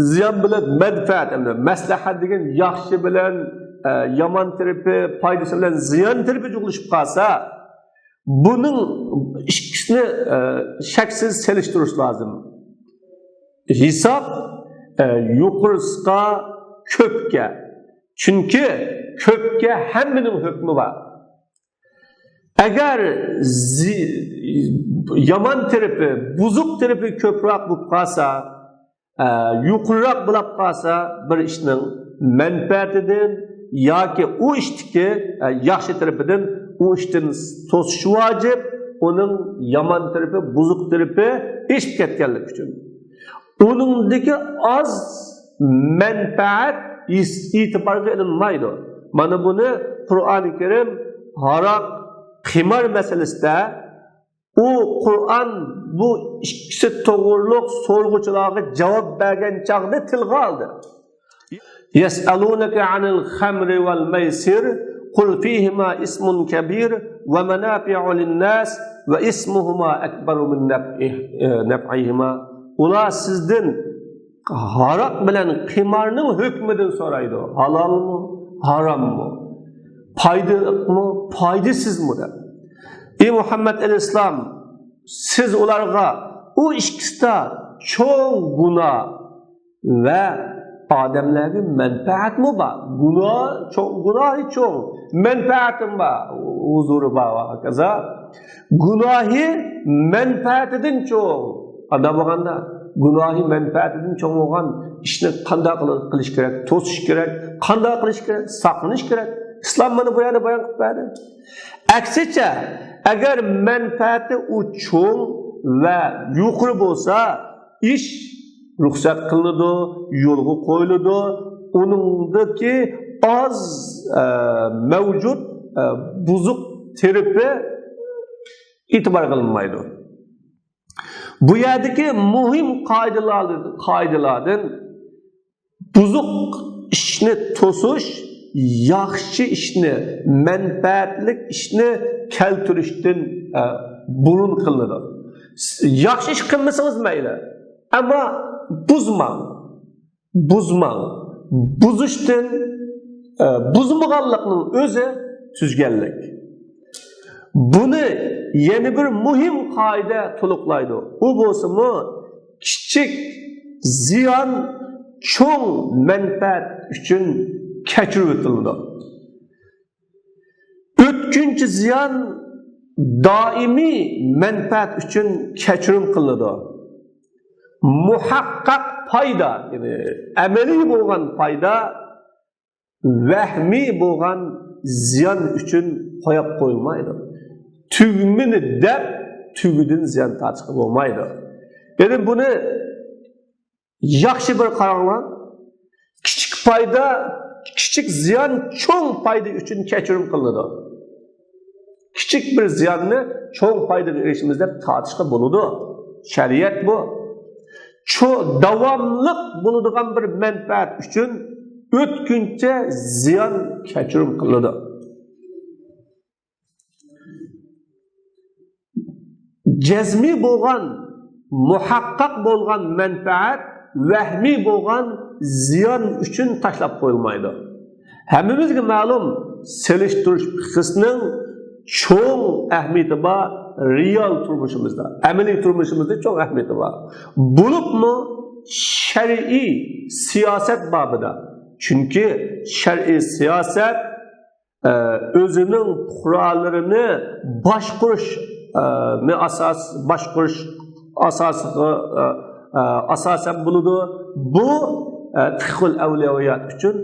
زىيان بىلەن مەنپەئەت، ئەمدى مەسلىھەت دېگەن ياخشى بىلەن، ئە، يامان تەرىپى، پايدىسى بىلەن زىيان تەرىپى جۇغلىشىپ قالسا، بۇنىڭ ئىككىسىنى، ئە، شەكسىز سېلىشتۇرۇش لازىم. ھېساب، ئە، يۇقىرىسىغا، كۆپكە. چۈنكى كۆپكە ھەممىنىڭ ھۆكمى بار. ئەگەر زى-، يامان تەرىپى، بۇزۇق تەرىپى كۆپرەك بولۇپ قالسا، ئە، يۇقىرىراق بولاپ قالسا بىر ئىشنىڭ مەنپەئەتىدىن ياكى ئۇ ئىشتىكى، ئە، ياخشى تەرىپىدىن ئۇ ئىشتىن توسۇش ۋاجىپ، ئۇنىڭ يامان تەرىپى، بۇزۇق تەرىپى ئېشىپ كەتكەنلىكى ئۈچۈن. ئۇنىڭدىكى ئاز مەنپەئەت ھېس-، ئېتىبارغا ئېلىنمايدۇ. مانا بۇنى قۇرئانى كەرىم ھاراق، قىمار مەسىلىسىدە ئۇ قۇرئان بۇ ئىككىسى توغرۇلۇق سورىغۇچىلارغا جاۋاب بەرگەن چاغدا تىلغا ئالدى. يەسئەلۇنەكە ئەنىل خەمرى ۋەل مەيسىر، قل فيهما إثم كبير ومنافع للناس وإثمهما أكبر من نفعه-، نفعهما. ئۇلار سىزدىن ھاراق بىلەن قىمارنىڭ ھۆكمىدىن سورايدۇ. ھالالمۇ، ھاراممۇ؟ پايدىلىقمۇ، پايدىسىزمۇ دەپ. ئى مۇھەممەد ئەلەيھىسسالام، سىز ئۇلارغا، ئۇ ئىككىسىدا چوڭ گۇناھ ۋە ئادەملەرگە مەنپەئەتمۇ بار. گۇناھ چوڭ، گۇناھى چوڭ، مەنپەئەتىمۇ بار، ھۇزۇرى بار ۋە ھاكازا. گۇناھى مەنپەئەتىدىن چوڭ. ئانداق بولغاندا، گۇناھى مەنپەئەتىدىن چوڭ بولغان ئىشنى قانداق قىل-، قىلىش كېرەك؟ توسۇش كېرەك. قانداق قىلىش كېرەك؟ ساقلىنىش كېرەك. ئىسلام مانا بۇ يەردە بايان قىلىپ بەردى. ئەكسىچە، ئەگەر مەنپەئەتى ئۇ چوڭ ۋە يۇقىرى بولسا، ئىش رۇخسەت قىلىنىدۇ، يولغا قويۇلىدۇ. ئۇنىڭدىكى ئاز، ئە، مەۋجۇت، ئە، بۇزۇق تەرىپى ئېتىبار قىلىنمايدۇ. بۇ يەردىكى مۇھىم قائىدىلار-، قائىدىلاردىن بۇزۇق ئىشنى توسۇش، ياخشى ئىشنى، مەنپەئەتلىك ئىشنى كەلتۈرۈشتىن، ئە، بۇرۇن قىلىنىدۇ. ياخشى ئىش قىلمىسىڭىز مەيلى، ئەمما بۇزماڭ، بۇزماڭ. بۇزۇشتىن، ئە، بۇزمىغانلىقنىڭ ئۆزى تۈزگەنلىك. بۇنى يەنە بىر مۇھىم قائىدە تولۇقلايدۇ. ئۇ بولسىمۇ، كىچىك زىيان چوڭ مەنپەئەت ئۈچۈن كەچۈرۈۋېتىلىدۇ. ئۆتكۈنچى زىيان دائىمىي مەنپەئەت ئۈچۈن كەچۈرۈم قىلىنىدۇ. مۇھەققەق پايدا، يەنى ئەمەلىي بولغان پايدا ۋەھمىي بولغان زىيان ئۈچۈن قويۇپ قويۇلمايدۇ. تۈگمىنى دەپ، تۈگىدىن زىيان تارتىشقا بولمايدۇ. يەنى بۇنى ياخشى بىر قاراڭلار. كىچىك پايدا، كىچىك زىيان چوڭ پايدا ئۈچۈن كەچۈرۈم قىلىنىدۇ. كىچىك بىر زىياننى چوڭ پايدىغا ئېرىشىمىز دەپ تارتىشقا بولىدۇ. شەرىئەت بۇ. چو-، داۋاملىق بولىدىغان بىر مەنپەئەت ئۈچۈن ئۆتكۈنچە زىيان كەچۈرۈم قىلىنىدۇ. جەزمىي بولغان، مۇھەققەق بولغان مەنپەئەت ۋەھمىي بولغان زىيان ئۈچۈن تاشلاپ قويۇلمايدۇ. ھەممىمىزگە مەلۇم، سېلىشتۇرۇش پىقىسىنىڭ چوڭ ئەھمىيىتى بار رېئال تۇرمۇشىمىزدا، ئەمەلىي تۇرمۇشىمىزدا چوڭ ئەھمىيىتى بار. بولۇپمۇ شەرئىي سىياسەت بابىدا. چۈنكى شەرئىي سىياسەت ئە، ئۆزىنىڭ پۇقرالىرىنى باشقۇرۇش، ئە، نى ئاساس، باشقۇرۇش ئاساسىغا، ئە، ئە، ئاساسەن بولىدۇ. بۇ، ئە، فىقھۇل ئەۋلىيات ئۈچۈن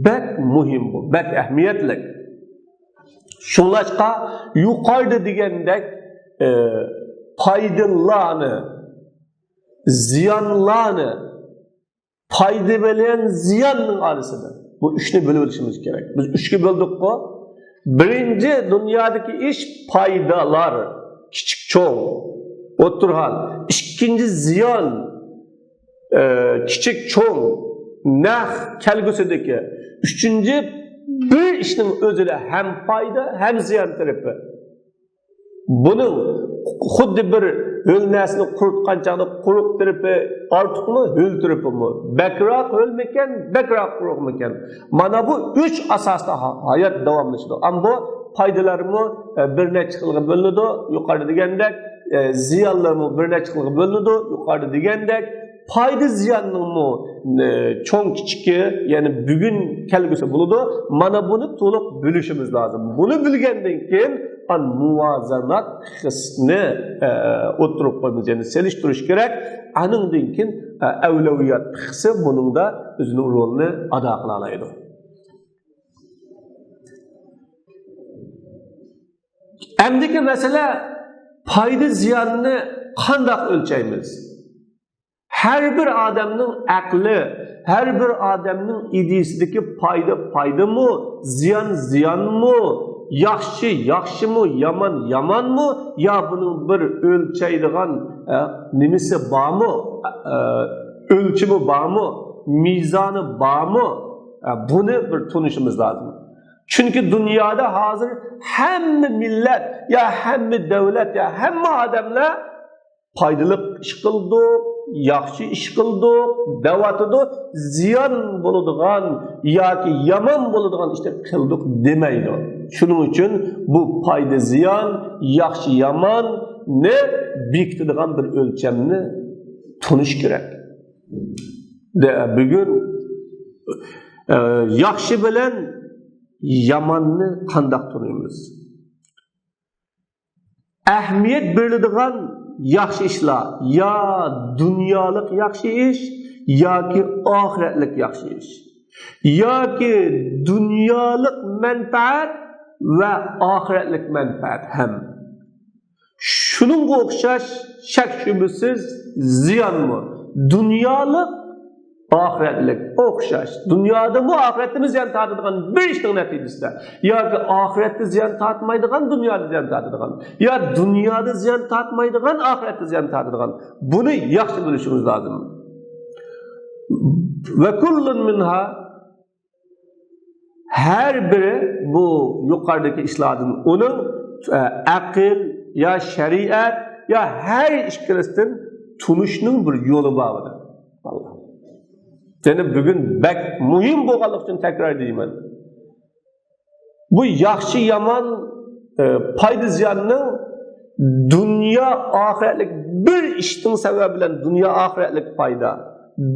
بەك مۇھىم بۇ، بەك ئەھمىيەتلىك. شۇڭلاشقا يۇقىرىدا دېگەندەك، ئە، پايدىلارنى، زىيانلارنى پايدا بىلەن زىياننىڭ ئارىسىدا. بۇ ئۈچنى بۆلۈۋېلىشىمىز كېرەك. بىز ئۈچكە بۆلدۇققۇ. بىرىنچى دۇنيادىكى ئىش پايدىلار، كىچىك چوڭ، ئوتتۇرا ھال. ئىككىنچى زىيان، ئە، كىچىك چوڭ، نەق كەلگۈسىدىكى. ئۈچىنچى، بىر ئىشنىڭ ئۆزىدە ھەم پايدا، ھەم زىيان تەرىپى. بۇنىڭ خۇددى بىر ھۆل نەرسىنى قۇرۇتقان چاغدا قۇرۇق تەرىپى ئارتۇقمۇ، ھۆل تەرىپىمۇ؟ بەكرەك ھۆلمىكەن، بەكرەك قۇرۇقمىكەن؟ مانا بۇ ئۈچ ئاساستا ھا-، ھايات داۋاملىشىدۇ. ئەمما بۇ پايدىلارمۇ، ئە، بىر نەچچە خىلغا بۆلۈنىدۇ، يۇقىرىدا دېگەندەك، ئە، زىيانلارمۇ بىر نەچچە خىلغا بۆلۈنىدۇ، يۇقىرىدا دېگەندەك. پايدا زىياننىڭمۇ، ئە، چوڭ كىچىكى، يەنى بۈگۈن كەلگۈسى بولىدۇ. مانا بۇنى تولۇق بىلىشىمىز لازىم. بۇنى بىلگەندىن كېيىن، ئان مۇۋازىنات پىقىسىنى، ئە، ئوتتۇرىغا قويىمىز، يەنى سېلىشتۇرۇش كېرەك. ئانىڭدىن كېيىن، ئە، ئەۋلەۋىيات پىقىسى بۇنىڭدا ئۆزىنىڭ رولىنى ئادا قىلالايدۇ. ئەمدىكى مەسىلە، پايدا زىياننى قانداق ئۆلچەيمىز؟ ھەر بىر ئادەمنىڭ ئەقلى، ھەر بىر ئادەمنىڭ ئىدىيىسىدىكى پايدا پايدىمۇ، زىيان زىيانمۇ، ياخشى ياخشىمۇ، يامان يامانمۇ، يا بۇنىڭ بىر ئۆلچەيدىغان، ئە، نېمىسى بارمۇ، ئە، ئۆلچىمى بارمۇ، مىزانى بارمۇ؟ ئە، بۇنى بىر تونۇشىمىز لازىم. چۈنكى دۇنيادا ھازىر ھەممە مىللەت، يا ھەممە دۆلەت، يا ھەممە ئادەملەر پايدىلىق ئىش قىلدۇق، ياخشى ئىش قىلدۇق دەۋاتىدۇ. زىيان بولىدىغان ياكى يامان بولىدىغان ئىشنى قىلدۇق دېمەيدۇ. شۇنىڭ ئۈچۈن بۇ پايدا زىيان، ياخشى ياماننى بېكىتىدىغان بىر ئۆلچەمنى تونۇش كېرەك. دە، بۈگۈن، ئە، ياخشى بىلەن ياماننى قانداق تونۇيمىز؟ ئەھمىيەت بېرىلىدىغان ياخشى ئىشلار يا دۇنيالىق ياخشى ئىش، ياكى ئاخىرەتلىك ياخشى ئىش، ياكى دۇنيالىق مەنپەئەت ۋە ئاخىرەتلىك مەنپەئەت ھەم. شۇنىڭغا ئوخشاش شەك-شۈبھىسىز زىيانمۇ، دۇنيالىق، ئاخىرەتلىك ئوخشاش. دۇنيادىمۇ، ئاخىرەتتىمۇ زىيان تارتىدىغان بىر ئىشنىڭ نەتىجىسىدە. ياكى ئاخىرەتتە زىيان تارتمايدىغان، دۇنيادا زىيان تارتىدىغان. يا دۇنيادا زىيان تارتمايدىغان، ئاخىرەتتە زىيان تارتىدىغان. بۇنى ياخشى بىلىشىمىز لازىم. ۋە كۇللۇن مىنھا، ھەر بىرى بۇ يۇقىرىدىكى ئىشلاردىن ئۇنىڭ، ئە، ئەقىل يا شەرىئەت يا ھەر ئىككىلىسىدىن تونۇشنىڭ بىر يولى بار ئىدى. يەنى بۈگۈن بەك مۇھىم بولغانلىقى ئۈچۈن تەكرار دەيمەن. بۇ ياخشى يامان، ئە، پايدا زىياننىڭ دۇنيا ئاخىرەتلىك بىر ئىشنىڭ سەۋەبى بىلەن دۇنيا ئاخىرەتلىك پايدا،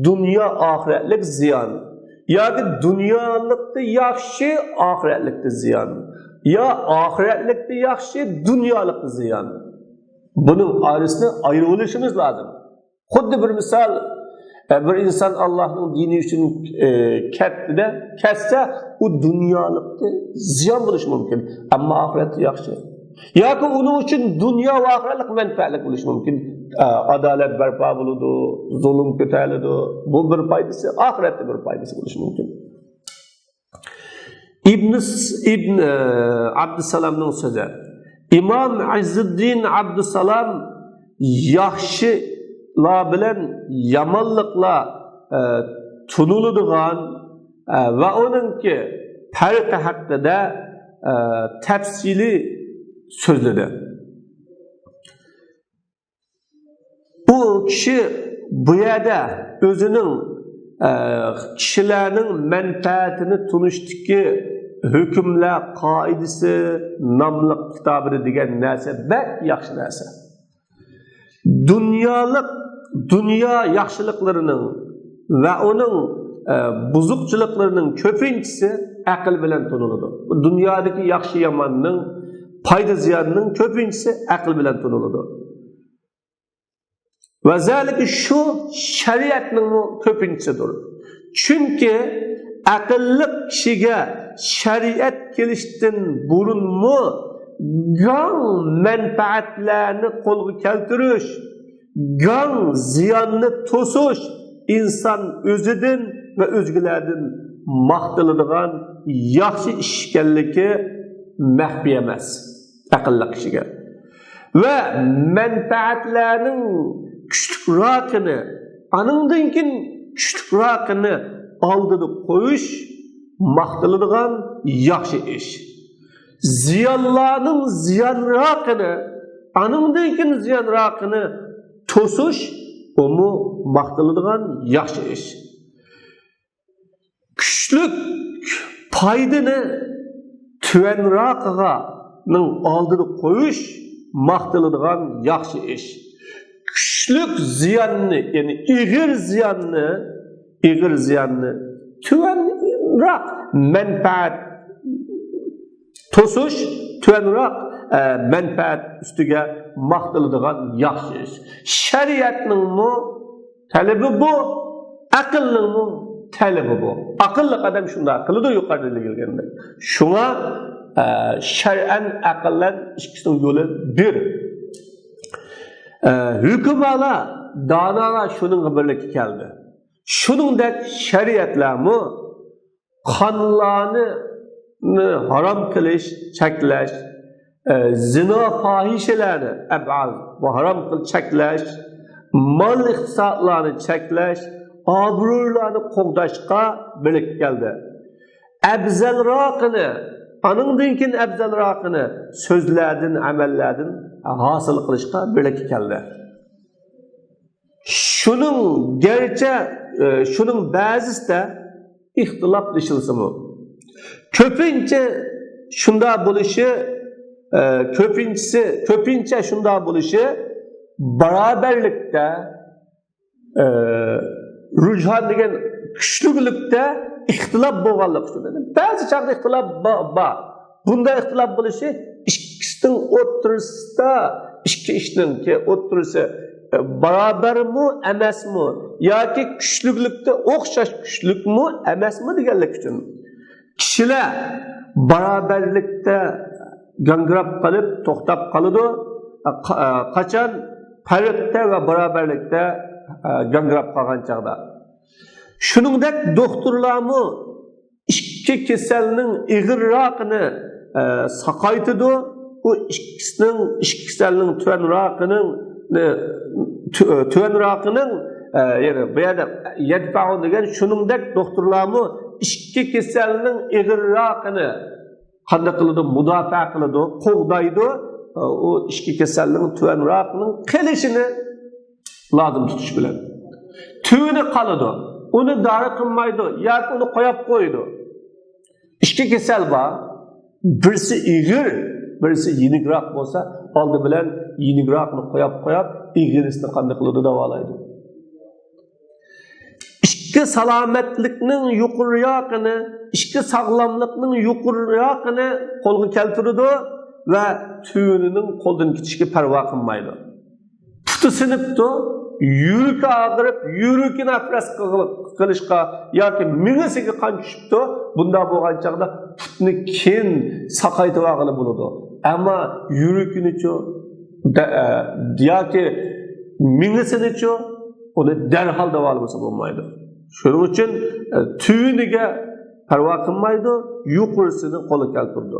دۇنيا ئاخىرەتلىك زىيان. ياكى دۇنيالىقتا ياخشى، ئاخىرەتلىكتە زىيان. يا ئاخىرەتلىكتە ياخشى، دۇنيالىقتا زىيان. بۇنىڭ ئارىسىنى ئايرىۋېلىشىمىز لازىم. خۇددى بىر مىسال، ئە، بىر ئىنسان ئاللاھنىڭ دىنى ئۈچۈن، ئە، كەتتى-دە، كەتسە، ئۇ دۇنيالىقتا زىيان بولۇشى مۇمكىن، ئەمما ئاخىرەتتە ياخشى. ياكى ئۇنىڭ ئۈچۈن دۇنيا ۋە ئاخىرەتلىك مەنپەئەتلىك بولۇشى مۇمكىن. ئە، ئادالەت بەرپا بولىدۇ، زۇلۇم كۆتەرىلىدۇ. بۇ بىر پايدىسى، ئاخىرەتتە بىر پايدىسى بولۇشى مۇمكىن. ئىبن، ئىبن، ئە، ئابدۇسالامنىڭ سۆزى. ئىمام ئىززىددىن ئابدۇسالام ياخشىلار بىلەن يامانلىقلار، ئە، تونۇلىدىغان، ئە، ۋە ئۇنىڭكى پەرقى ھەققىدە، ئە، تەپسىلىي سۆزلىدى. ئۇ كىشى بۇ يەردە ئۆزىنىڭ، ئە، كىشىلەرنىڭ مەنپەئەتىنى تونۇشتىكى ھۆكۈملەر قائىدىسى ناملىق كىتابىدا دېگەن نەرسە بەك ياخشى نەرسە. دۇنيالىق، دۇنيا ياخشىلىقلىرىنىڭ ۋە ئۇنىڭ، ئە، بۇزۇقچىلىقلىرىنىڭ كۆپىنچىسى ئەقىل بىلەن تونۇلىدۇ. دۇنيادىكى ياخشى ياماننىڭ، پايدا زىياننىڭ كۆپىنچىسى ئەقىل بىلەن تونۇلىدۇ. ۋە زالىكە شۇ شەرىئەتنىڭمۇ كۆپىنچىسىدۇر. چۈنكى ئەقىللىق كىشىگە شەرىئەت كېلىشتىن بۇرۇنمۇ گاڭ مەنپەئەتلەرنى قولغا كەلتۈرۈش، گاڭ زىياننى توسۇش ئىنسان ئۆزىدىن ۋە ئۆزگىلەردىن ماختىلىدىغان ياخشى ئىش ئىكەنلىكى مەخپىي ئەمەس ئەقىللىق كىشىگە. ۋە مەنپەئەتلەرنىڭ كۈچلۈكراقىنى، ئانىڭدىن كېيىن كۈچلۈكراقىنى ئالدىدا قويۇش ماختىلىدىغان ياخشى ئىش. زىيانلارنىڭ زىيانراقىنى، ئانىڭدىن كېيىن زىيانراقىنى توسۇش، ئۇمۇ ماختىلىدىغان ياخشى ئىش. كۈچلۈك پايدىنى تۆۋەنراقىغانىڭ ئالدىدا قويۇش ماختىلىدىغان ياخشى ئىش. كۈچلۈك زىياننى، يەنى ئېغىر زىياننى، ئېغىر زىياننى تۆۋەنراق مەنپەئەت توسۇش، تۆۋەنراق، ئە، مەنپەئەت ئۈستىگە ماختىلىدىغان ياخشى ئىش. شەرىئەتنىڭمۇ تەلىپى بۇ، ئەقىلنىڭمۇ تەلىپى بۇ. ئەقىللىق ئادەم شۇنداق قىلىدۇ، يۇقىرىدا دېيىلگەندەك. شۇڭا، ئە، شەرئەن، ئەقىلەن ئىككىسىنىڭ يولى بىر. ئە، ھۆكۈمالار، دانالار شۇنىڭغا بىرلىككە كەلدى. شۇنىڭدەك شەرىئەتلەرمۇ قانلارنى ھارام قىلىش، چەكلەش، ئە، زىنا، پاھىشىلەرنى، ئەبئاز، بۇ ھارام قىل-، چەكلەش، مال ئىقتىسادلارنى چەكلەش، ئابرۇيلارنى قوغداشقا بىرلىككە كەلدى. ئەۋزەلراقىنى، ئانىڭدىن كېيىن ئەۋزەلراقىنى سۆزلەردىن، ئەمەللەردىن ھاسىل قىلىشقا بىرلىككە كەلدى. شۇنىڭ گەرچە، ئە، شۇنىڭ بەزىسىدە ئىختىلاپلىشىلسىمۇ، كۆپىنچە شۇنداق بولۇشى، ئە، كۆپىنچىسى، كۆپىنچە شۇنداق بولۇشى باراۋەرلىكتە، ئە، رۇجھان دېگەن كۈچلۈكلۈكتە ئىختىلاپ بولغانلىقى ئۈچۈن. بەزى چاغدا ئىختىلاپ با-، بار. بۇنداق ئىختىلاپ بولۇشى ئىككىسىنىڭ ئوتتۇرىسىدا، ئىككى ئىشنىڭكى ئوتتۇرىسى، ئە، باراۋەرمۇ، ئەمەسمۇ ياكى كۈچلۈكلۈكتە ئوخشاش كۈچلۈكمۇ، ئەمەسمۇ دېگەنلىك ئۈچۈن. كىشىلەر باراۋەرلىكتە گاڭگىراپ قېلىپ، توختاپ قالىدۇ. قا-، قاچان پەرقتە ۋە باراۋەرلىكتە، ئە، گاڭگىراپ قالغان چاغدا. شۇنىڭدەك دوختۇرلارمۇ ئىككى كېسەلنىڭ ئېغىرراقىنى، ئە، ساقايتىدۇ. ئۇ ئىككىسىنىڭ، ئىككى كېسەلنىڭ تۆۋەنراقىنىڭ، ئە، تۆ-، تۆۋەنراقىنىڭ، ئە، يەنى بۇ يەردە يەدفەئۇ دېگەن شۇنىڭدەك دوختۇرلارمۇ ئىككى كېسەلنىڭ ئېغىرراقىنى قانداق قىلىدۇ؟ مۇداپىئە قىلىدۇ، قوغدايدۇ. ئۇ ئىككى كېسەلنىڭ تۆۋەنراقنىڭ قېلىشىنى لازىم تۇتۇش بىلەن. تۆۋىنى قالىدۇ، ئۇنى دارى قىلمايدۇ ياكى ئۇنى قويۇپ قويىدۇ. ئىككى كېسەل بار، بىرسى ئېغىر، بىرسى يېنىكراق بولسا، ئالدى بىلەن يېنىكراقنى قويۇپ قويۇپ، ئېغىرىسىنى قانداق قىلىدۇ؟ داۋالايدۇ. ئىككى سالامەتلىكنىڭ يۇقىرىراقىنى، ئىككى ساغلاملىقنىڭ يۇقىرىراقىنى قولغا كەلتۈرىدۇ ۋە تۆۋىنىنىڭ قولدىن كېتىشىگە پەرۋا قىلمايدۇ. پۇتى سىنىپتۇ، يۈرىكى ئاغرىپ، يۈرىكىنى ئوپېراتسىيە قىلىشقا ياكى مېڭىسىگە قان چۈشۈپتۇ. بۇنداق بولغان چاغدا پۇتنى كېيىن ساقايتىۋالغىلى بولىدۇ. ئەمما يۈرىكىنىچۇ، دە-، ئە، ياكى مېڭىسىنىچۇ، ئۇنى دەرھال داۋالىمىسا بولمايدۇ. شۇنىڭ ئۈچۈن، ئە، تۆۋىنىگە پەرۋا قىلمايدۇ، يۇقىرىسىنى قولغا كەلتۈرىدۇ.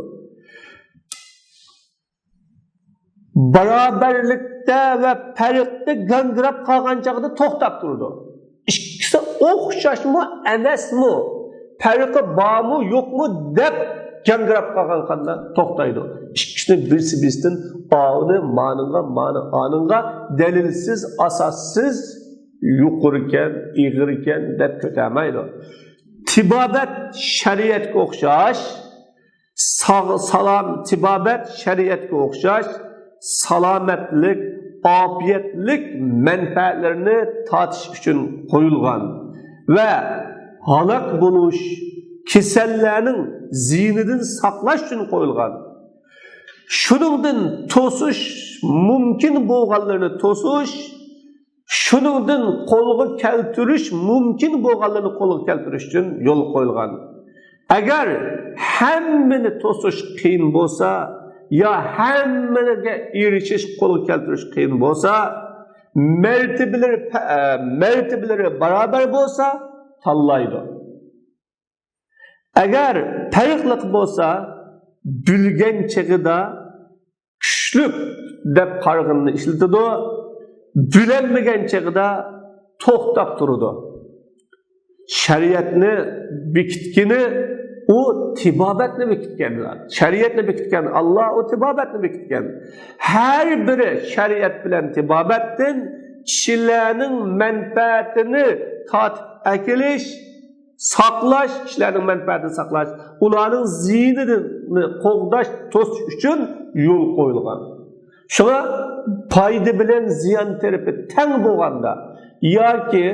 باراۋەرلىكتە ۋە پەرقتە گاڭگىراپ قالغان چاغدا توختاپ تۇرىدۇ. ئىككىسى ئوخشاشمۇ، ئەمەسمۇ، پەرقى بارمۇ، يوقمۇ دەپ گاڭگىراپ قالغان قاندا توختايدۇ. ئىككىسىنى بىرسى بىرسىدىن ئاۋۇنى مانىڭغا، مانى ئانىڭغا دەلىلسىز، ئاساسسىز يۇقىرىكەن، ئېغىركەن دەپ كۆتەرمەيدۇ. تېبابەت شەرىئەتكە ئوخشاش، ساغ-، سالام، تېبابەت شەرىئەتكە ئوخشاش سالامەتلىك، ئاپىيەتلىك مەنپەئەتلىرىنى تارتىش ئۈچۈن قويۇلغان ۋە ھالاك بولۇش، كېسەللەرنىڭ زىيىنىدىن ساقلاش ئۈچۈن قويۇلغان. شۇنىڭدىن توسۇش مۇمكىن بولغانلىرىنى توسۇش، شۇنىڭدىن قولغا كەلتۈرۈش مۇمكىن بولغانلىرىنى قولغا كەلتۈرۈش ئۈچۈن يولغا قويۇلغان. ئەگەر ھەممىنى توسۇش قىيىن بولسا، يا ھەممىگە ئېرىشىش، قولغا كەلتۈرۈش قىيىن بولسا، مەرتىبىلىرى پە-، ئە، مەرتىبىلىرى باراۋەر بولسا، تاللايدۇ. ئەگەر پەرقلىق بولسا، بىلگەن چېغىدا كۈچلۈك دەپ قارىغىنىنى ئىشلىتىدۇ، بىلەلمىگەن چېغىدا توختاپ تۇرىدۇ. شەرىئەتنى بېكىتكىنى ئۇ تېبابەتنى بېكىتكەن. شەرىئەتنى بېكىتكەن ئاللا، ئۇ تېبابەتنى بېكىتكەن. ھەر بىرى شەرىئەت بىلەن تېبابەتتىن كىشىلەرنىڭ مەنپەئەتىنى تارتىپ ئەكېلىش، ساقلاش، كىشىلەرنىڭ مەنپەئەتىنى ساقلاش، ئۇلارنىڭ زىيىنىنى قوغداش، توسۇش ئۈچۈن يول قويۇلغان. شۇڭا پايدا بىلەن زىيان تەرىپى تەڭ بولغاندا ياكى،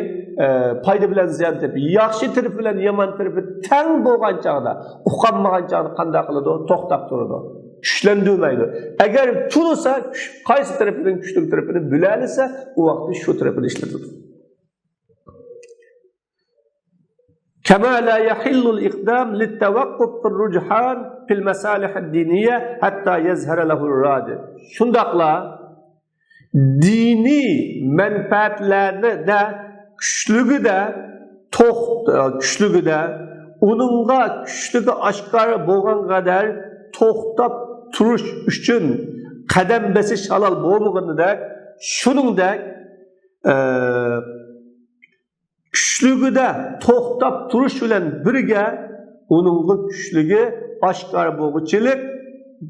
ئە، پايدا بىلەن زىيان تەرىپى، ياخشى تەرىپى بىلەن يامان تەرىپى تەڭ بولغان چاغدا، ئۇقالمىغان چاغدا قانداق قىلىدۇ؟ توختاپ تۇرىدۇ. كۈچلەندۈرمەيدۇ. ئەگەر تونۇسا، كۈچ-، قايسى تەرىپىنىڭ كۈچلۈك تەرىپىنى بىلەلىسە، ئۇ ۋاقىتتا شۇ تەرىپىنى ئىشلىتىدۇ. كما لا يحل الإقدام للتوقف في الرجحان في المصالح الدينية حتى يظهر له الراجح. شۇنداقلا دىنىي مەنپەئەتلەردە كۈچلۈكىدە توخت-، كۈچلۈكىدە ئۇنىڭغا كۈچلۈكى ئاشكارا بولغان قەدەر توختاپ تۇرۇش ئۈچۈن قەدەم بېسىش ھالال بولمىغىنىدەك، شۇنىڭدەك، ئە، كۈچلۈكىدە توختاپ تۇرۇش بىلەن بىرگە ئۇنىڭغا كۈچلۈكى ئاشكارا بولغۇچىلىك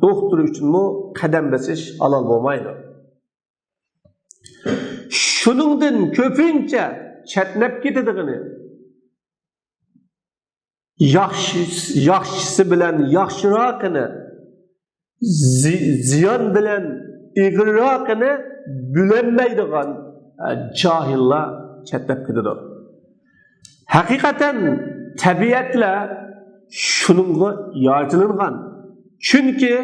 دوختۇر ئۈچۈنمۇ قەدەم بېسىش ھالال بولمايدۇ. شۇنىڭدىن كۆپىنچە چەتنەپ كېتىدىغىنى، ياخشى، ياخشىسى بىلەن ياخشىراقىنى، زى-، زىيان بىلەن ئېغىرراقىنى بىلەلمەيدىغان، ئە، جاھىللار چەتنەپ كېتىدۇ. ھەقىقەتەن تەبىئەتلەر شۇنىڭغا يارىتىلىنغان. چۈنكى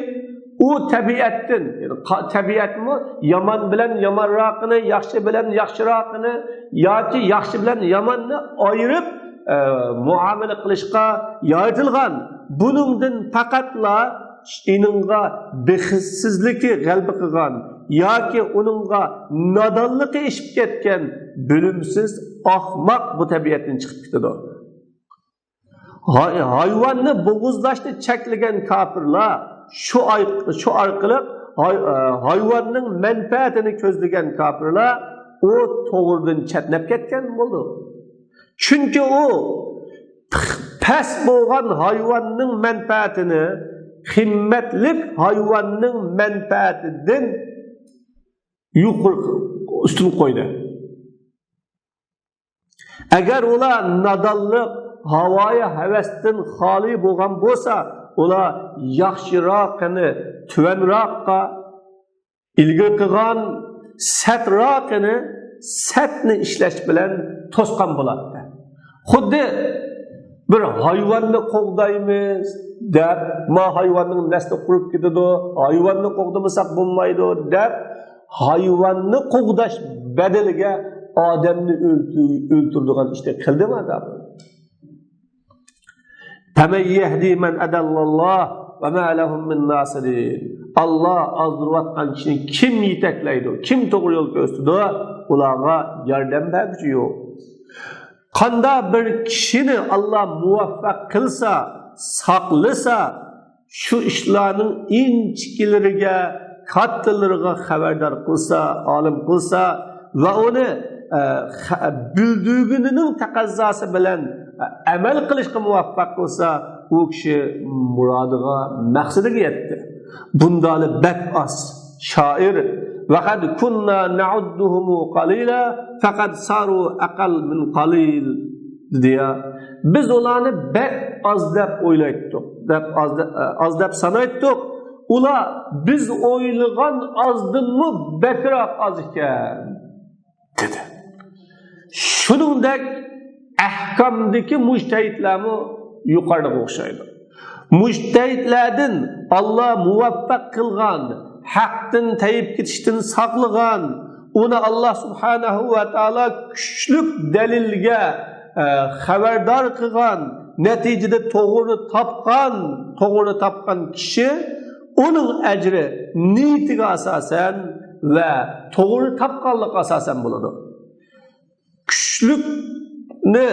ئۇ تەبىئەتتىن، يەنى قا-، تەبىئەتمۇ يامان بىلەن يامانراقىنى، ياخشى بىلەن ياخشىراقىنى ياكى ياخشى بىلەن ياماننى ئايرىپ، ئە، مۇئامىلە قىلىشقا يارىتىلغان. بۇنىڭدىن پەقەتلا ئېنىڭغا بېخىتسىزلىكى غەلىبە قىلغان ياكى ئۇنىڭغا نادانلىقى ئېشىپ كەتكەن بىلىمسىز ئاخماق بۇ تەبىئەتتىن چىقىپ كېتىدۇ. ھاي-، ھايۋاننى بوغۇزلاشنى چەكلىگەن كاپىرلار، شۇ ئاي-، شۇ ئارقىلىق ھاي-، ئە، ھايۋاننىڭ مەنپەئەتىنى كۆزلىگەن كاپىرلار ئۇ توغرىدىن چەتنەپ كەتكەن بولىدۇ. چۈنكى ئۇ پەس بولغان ھايۋاننىڭ مەنپەئەتىنى قىممەتلىك ھايۋاننىڭ مەنپەئەتىدىن يۇقىرى، ئۈستۈن قويدى. ئەگەر ئۇلار نادانلىق، ھاۋايى ھەۋەستىن خالىي بولغان بولسا، ئۇلار ياخشىراقىنى تۆۋەنراققا ئىلگىرى قىلغان، سەتراقىنى سەتنى ئىشلەش بىلەن توسقان بولاتتى. خۇددى بىر ھايۋاننى قوغدايمىز دەپ، ما ھايۋاننىڭ نەسلى قۇرۇپ كېتىدۇ، ھايۋاننى قوغدىمىساق بولمايدۇ دەپ، ھايۋاننى قوغداش بەدىلىگە ئادەمنى ئۆلتۈ-، ئۆلتۈرىدىغان ئىشنى قىلدىمۇ ئادەم؟ فَمَن يَهْدِي مَنْ أَضَلَّ اللَّهُ وَمَا لَهُمْ مِنْ نَاصِرِينَ. ئاللا ئازدۇرۇۋاتقان كىشىنى كىم يېتەكلەيدۇ، كىم توغرا يول كۆرسىتىدۇ، ئۇلارغا ياردەم بەرگۈچى يوق. قانداق بىر كىشىنى ئاللا مۇۋەپپەق قىلسا، ساقلىسا، شۇ ئىشلارنىڭ ئىنچىكىلىرىگە، كاتتىلىرىغا خەۋەردار قىلسا، ئالىم قىلسا ۋە ئۇنى، ئە، خە-، بىلدۈرگىنىنىڭ تەقەززاسى بىلەن، ئە، ئەمەل قىلىشقا مۇۋەپپەق قىلسا، ئۇ كىشى مۇرادىغا، مەقسىتىگە يەتتى. بۇنداقلار بەك ئاز. شائىر، «وَقَدْ كُنَّا نَعُدُّهُمْ قَلِيلًا فَقَدْ صَارُوا أَقَلَّ مِنْ قَلِيلٍ» دېدى يا. بىز ئۇلارنى بەك ئاز دەپ ئويلايتتۇق، دەپ ئاز دە-، ئاز دەپ سانايتتۇق. ئۇلار بىز ئويلىغان ئازدىنمۇ بەكرەك ئاز ئىكەن، دېدى. شۇنىڭدەك ئەھكامدىكى مۇجتەھىدلەرمۇ يۇقىرىغا ئوخشايدۇ. مۇجتەھىدلەردىن ئاللا مۇۋەپپەق قىلغان، ھەقتىن تېيىپ كېتىشتىن ساقلىغان، ئۇنى ئاللا سۇبھانەھۇ ۋە تائالا كۈچلۈك دەلىلگە، ئە، خەۋەردار قىلغان، نەتىجىدە توغرىنى تاپقان، توغرىنى تاپقان كىشى، ئۇنىڭ ئەجرى نىيىتىگە ئاساسەن ۋە توغرا تاپقانلىققا ئاساسەن بولىدۇ. كۈچلۈكنى،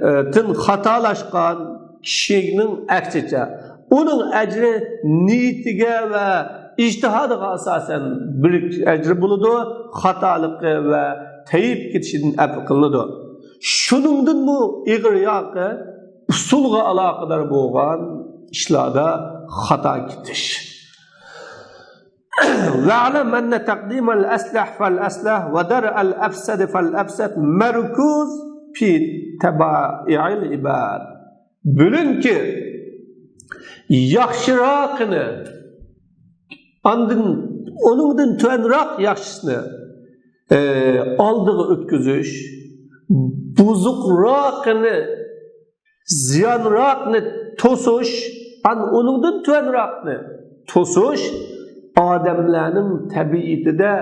ئە، تىن خاتالاشقان كىشىنىڭ ئەكسىچە، ئۇنىڭ ئەجرى نىيىتىگە ۋە ئىجتىھادىغا ئاساسەن بىر ئەجرى بولىدۇ، خاتالىقى ۋە تېيىپ كېتىشىدىن ئەپۇ قىلىنىدۇ. شۇنىڭدىنمۇ ئېغىر ياقى ئۇسۇلغا ئالاقىدار بولغان ئىشلاردا خاتا كېتىش. وَاعْلَمْ أَنَّ تَقْدِيمَ الْأَصْلَحِ فَالْأَصْلَحَ وَدَرْءَ الْأَفْسَدِ فَالْأَفْسَدَ مَرْكُوزٌ فِي طَبَائِعِ الْعِبَادِ. بىلىڭكى، ياخشىراقىنى، ئاندىن، ئۇنىڭدىن تۆۋەنراق ياخشىسىنى، ئە، ئالدىغا ئۆتكۈزۈش، بۇزۇقراقىنى، زىيانراقنى توسۇش، ئان-، ئۇنىڭدىن تۆۋەنراقنى توسۇش ئادەملەرنىڭ تەبىئىتىدە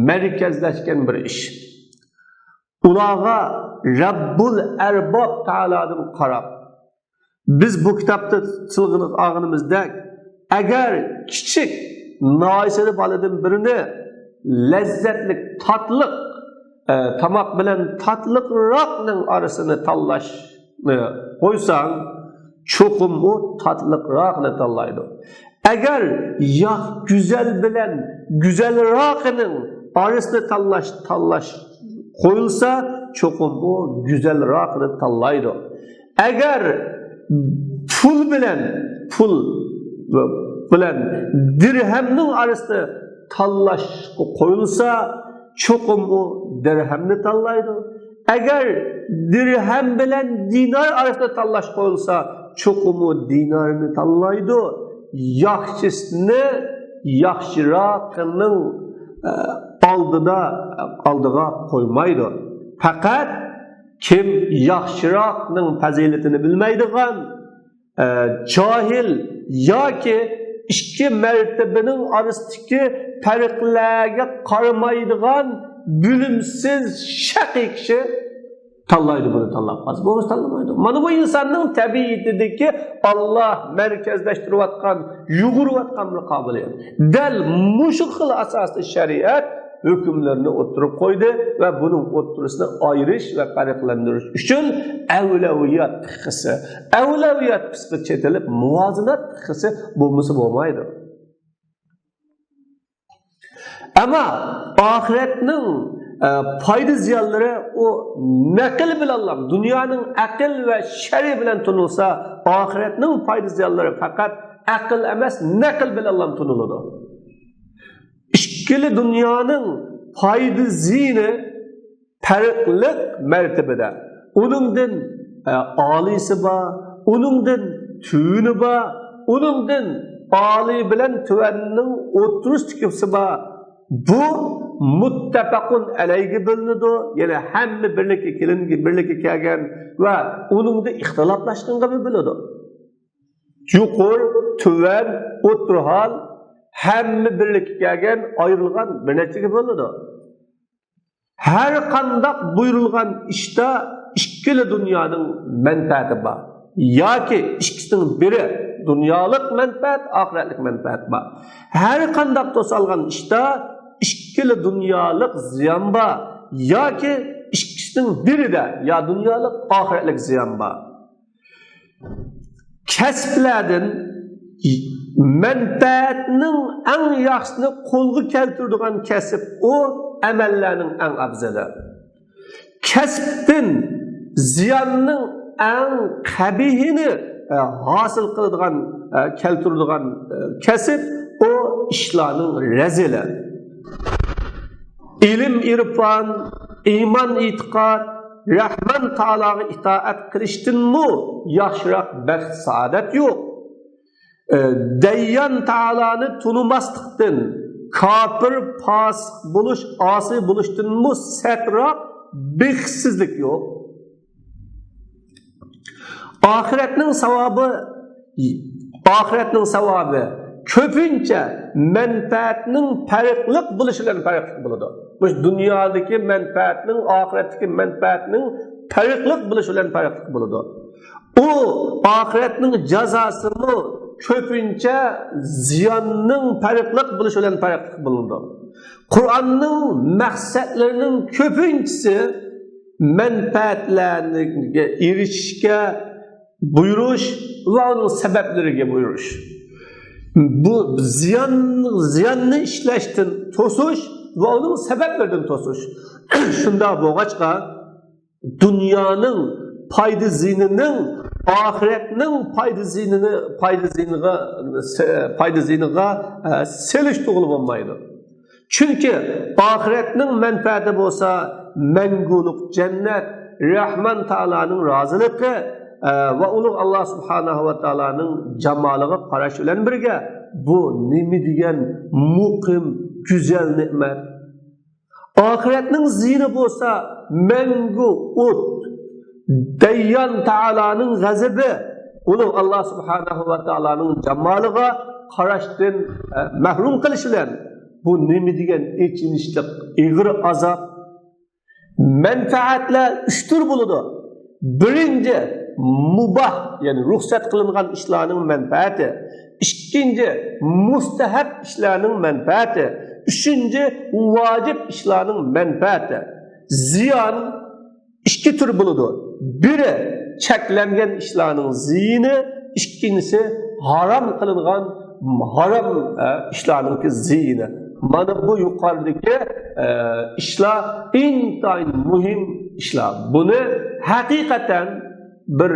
مەركەزلەشكەن بىر ئىش. ئۇلارغا رەببۇل ئەرباب تائالادىن قاراپ، بىز بۇ كىتابتا تىلغا ئالغىنىمىزدەك، ئەگەر كىچىك ناھىيەسىدە بالىدىن بىرىنى لەززەتلىك، تاتلىق، ئە، تاماق بىلەن تاتلىقراقنىڭ ئارىسىنى تاللاشنى قويساڭ، چوقۇم ئۇ تاتلىقراقنى تاللايدۇ. ئەگەر ياق، گۈزەل بىلەن گۈزەلراقىنىڭ ئارىسىنى تاللاش، تاللاش قويۇلسا، چوقۇم ئۇ گۈزەلراقنى تاللايدۇ. ئەگەر پۇ-، پۇل بىلەن، پۇل بىلەن دىرھەمنىڭ ئارىسىدا تاللاشقا قويۇلسا، چوقۇم ئۇ دىرھەمنى تاللايدۇ. ئەگەر دىرھەم بىلەن دىنار ئارىسىدا تاللاش قويۇلسا، چوقۇم ئۇ دىنارنى تاللايدۇ. ياخشىسىنى، ياخشىراقىنىڭ، ئە، ئالدىدا، ئالدىغا قويمايدۇ. پەقەت كىم ياخشىراقنىڭ پەزىلىتىنى بىلمەيدىغان، ئە، جاھىل ياكى ئىككى مەرتىبىنىڭ ئارىسىدىكى پەرقلەرگە قارىمايدىغان بىلىمسىز شەقىي كىشى تاللايدۇ، بۇنى تاللاپ قالسا. بولمىسا تاللىمايدۇ. مانا بۇ ئىنساننىڭ تەبىئىتىدىكى ئاللا مەركەزلەشتۈرۈۋاتقان، يۇغۇرۇۋاتقان بىر قابىلىيەت. دەل مۇشۇ خىل ئاساستا شەرىئەت ھۆكۈملىرىنى ئوتتۇرىغا قويدى ۋە بۇنىڭ ئوتتۇرىسىنى ئايرىش ۋە پەرقلەندۈرۈش ئۈچۈن ئەۋلەۋىيات پىقىسى، ئەۋلەۋىيات پىقىسىغا چېتىلىپ، مۇۋازىنەت پىقىسى بولمىسا بولمايدۇ. ئەمما ئاخىرەتنىڭ، ئە، پايدا زىيانلىرى ئۇ نەقىل بىلەنلا، دۇنيانىڭ ئەقىل ۋە شەرئى بىلەن تونۇلسا، ئاخىرەتنىڭ پايدا زىيانلىرى پەقەت ئەقىل ئەمەس، نەقىل بىلەنلا تونۇلىدۇ. ئىككىلا دۇنيانىڭ پايدا زىيىنى پەرقلىق مەرتىۋىدە. ئۇنىڭدىن، ئە، ئالىيسى بار، ئۇنىڭدىن تۆۋىنى بار، ئۇنىڭدىن ئالىي بىلەن تۆۋەننىڭ ئوتتۇرىسىدىكىسى بار. بۇ مۇتتەپەقۇن ئەلەيگە بۆلۈنىدۇ، يەنى ھەممە بىرلىككە كېلىنگە، بىرلىككە كەلگەن ۋە ئۇنىڭدا ئىختىلاپلاشقانغا بۆلىدۇ. يۇقىرى، تۆۋەن، ئوتتۇرا ھال، ھەممە بىرلىككە كەلگەن، ئايرىلغان بىر نەچچىگە بۆلىنىدۇ. ھەر قانداق بۇيرۇلغان ئىشتا ئىككىلا دۇنيانىڭ مەنپەئەتى بار. ياكى ئىككىسىنىڭ بىرى دۇنيالىق مەنپەئەت، ئاخىرەتلىك مەنپەئەت بار. ھەر قانداق توسالغان ئىشتا ئىككىلا دۇنيالىق زىيان بار. ياكى ئىككىسىنىڭ بىرىدە يا دۇنيالىق، ئاخىرەتلىك زىيان بار. كەسىپلەردىن مەنپەئەتنىڭ ئەڭ ياخشىسىنى قولغا كەلتۈرىدىغان كەسىپ ئۇ ئەمەللەرنىڭ ئەڭ ئەۋزىلى. كەسىپتىن زىياننىڭ ئەڭ قەبىھىنى، ئە، ھاسىل قىلىدىغان، ئە، كەلتۈرىدىغان، ئە، كەسىپ ئۇ ئىشلارنىڭ رەزىلى. ئىلىم-ئىرپان، ئىمان-ئېتىقاد، رەھمان تائالاغا ئىتائەت قىلىشتىنمۇ ياخشىراق بەخت-سائادەت يوق. ئە، دەييان تائالانى تونۇماسلىقتىن، كاپىر، پاسىق بولۇش، ئاسىي بولۇشتىنمۇ سەتراق بېخىتسىزلىك يوق. ئاخىرەتنىڭ ساۋابى، ئاخىرەتنىڭ ساۋابى كۆپىنچە مەنپەئەتنىڭ پەرقلىق بولۇشى بىلەن پەرقلىق بولىدۇ. مۇشۇ دۇنيادىكى مەنپەئەتنىڭ ئاخىرەتتىكى مەنپەئەتنىڭ پەرقلىق بولۇشى بىلەن پەرقلىق بولىدۇ. ئۇ ئاخىرەتنىڭ جازاسىمۇ كۆپىنچە زىياننىڭ پەرقلىق بولۇشى بىلەن پەرقلىق بولىدۇ. قۇرئاننىڭ مەقسەتلىرىنىڭ كۆپىنچىسى مەنپەئەتلەرگە ئېرىشىشكە بۇيرۇش ۋە ئۇنىڭ سەۋەبلىرىگە بۇيرۇش. بۇ زىيان، زىياننى ئىشلەشتىن توسۇش ۋە ئۇنىڭ سەۋەبلىرىدىن توسۇش. شۇنداق بولغاچقا، دۇنيانىڭ پايدا زىيىنىنىڭ ئاخىرەتنىڭ پايدا زىيىنىنى، پايدا زىيىنىغا، پايدا زىيىنىغا، ئە، سېلىشتۇرغىلى بولمايدۇ. چۈنكى ئاخىرەتنىڭ مەنپەئەتى بولسا مەڭگۈلۈك جەننەت، رەھمان تائالانىڭ رازىلىقى، ئە، ۋە ئۇلۇغ ئاللا سۇبھانەھۇ ۋە تائالانىڭ جامالىغا قاراش بىلەن بىرگە، بۇ نېمە دېگەن مۇقىم، گۈزەل نېمەت! ئاخىرەتنىڭ زىيىنى بولسا مەڭگۈ ئوت، دەييان تائالانىڭ غەزىپى، ئۇلۇغ ئاللا سۇبھانەھۇ ۋە تائالانىڭ جامالىغا قاراشتىن، ئە، مەھرۇم قىلىش بىلەن، بۇ نېمە دېگەن ئېچىنىشلىق ئېغىر ئازاب! مەنپەئەتلەر ئۈچ تۈر بولىدۇ. بىرىنچى، مۇباھ، يەنى رۇخسەت قىلىنغان ئىشلارنىڭ مەنپەئەتى. ئىككىنچى، مۇستەھەب ئىشلارنىڭ مەنپەئەتى. ئۈچىنچى، ۋاجىپ ئىشلارنىڭ مەنپەئەتى. زىيان ئىككى تۈر بولىدۇ. بىرى چەكلەنگەن ئىشلارنىڭ زىيىنى، ئىككىنچىسى ھارام قىلىنغان ھارام، ئە، ئىشلارنىڭكى زىيىنى. مانا بۇ يۇقىرىدىكى، ئە، ئىشلار ئىنتايىن مۇھىم ئىشلار. بۇنى ھەقىقەتەن بىر،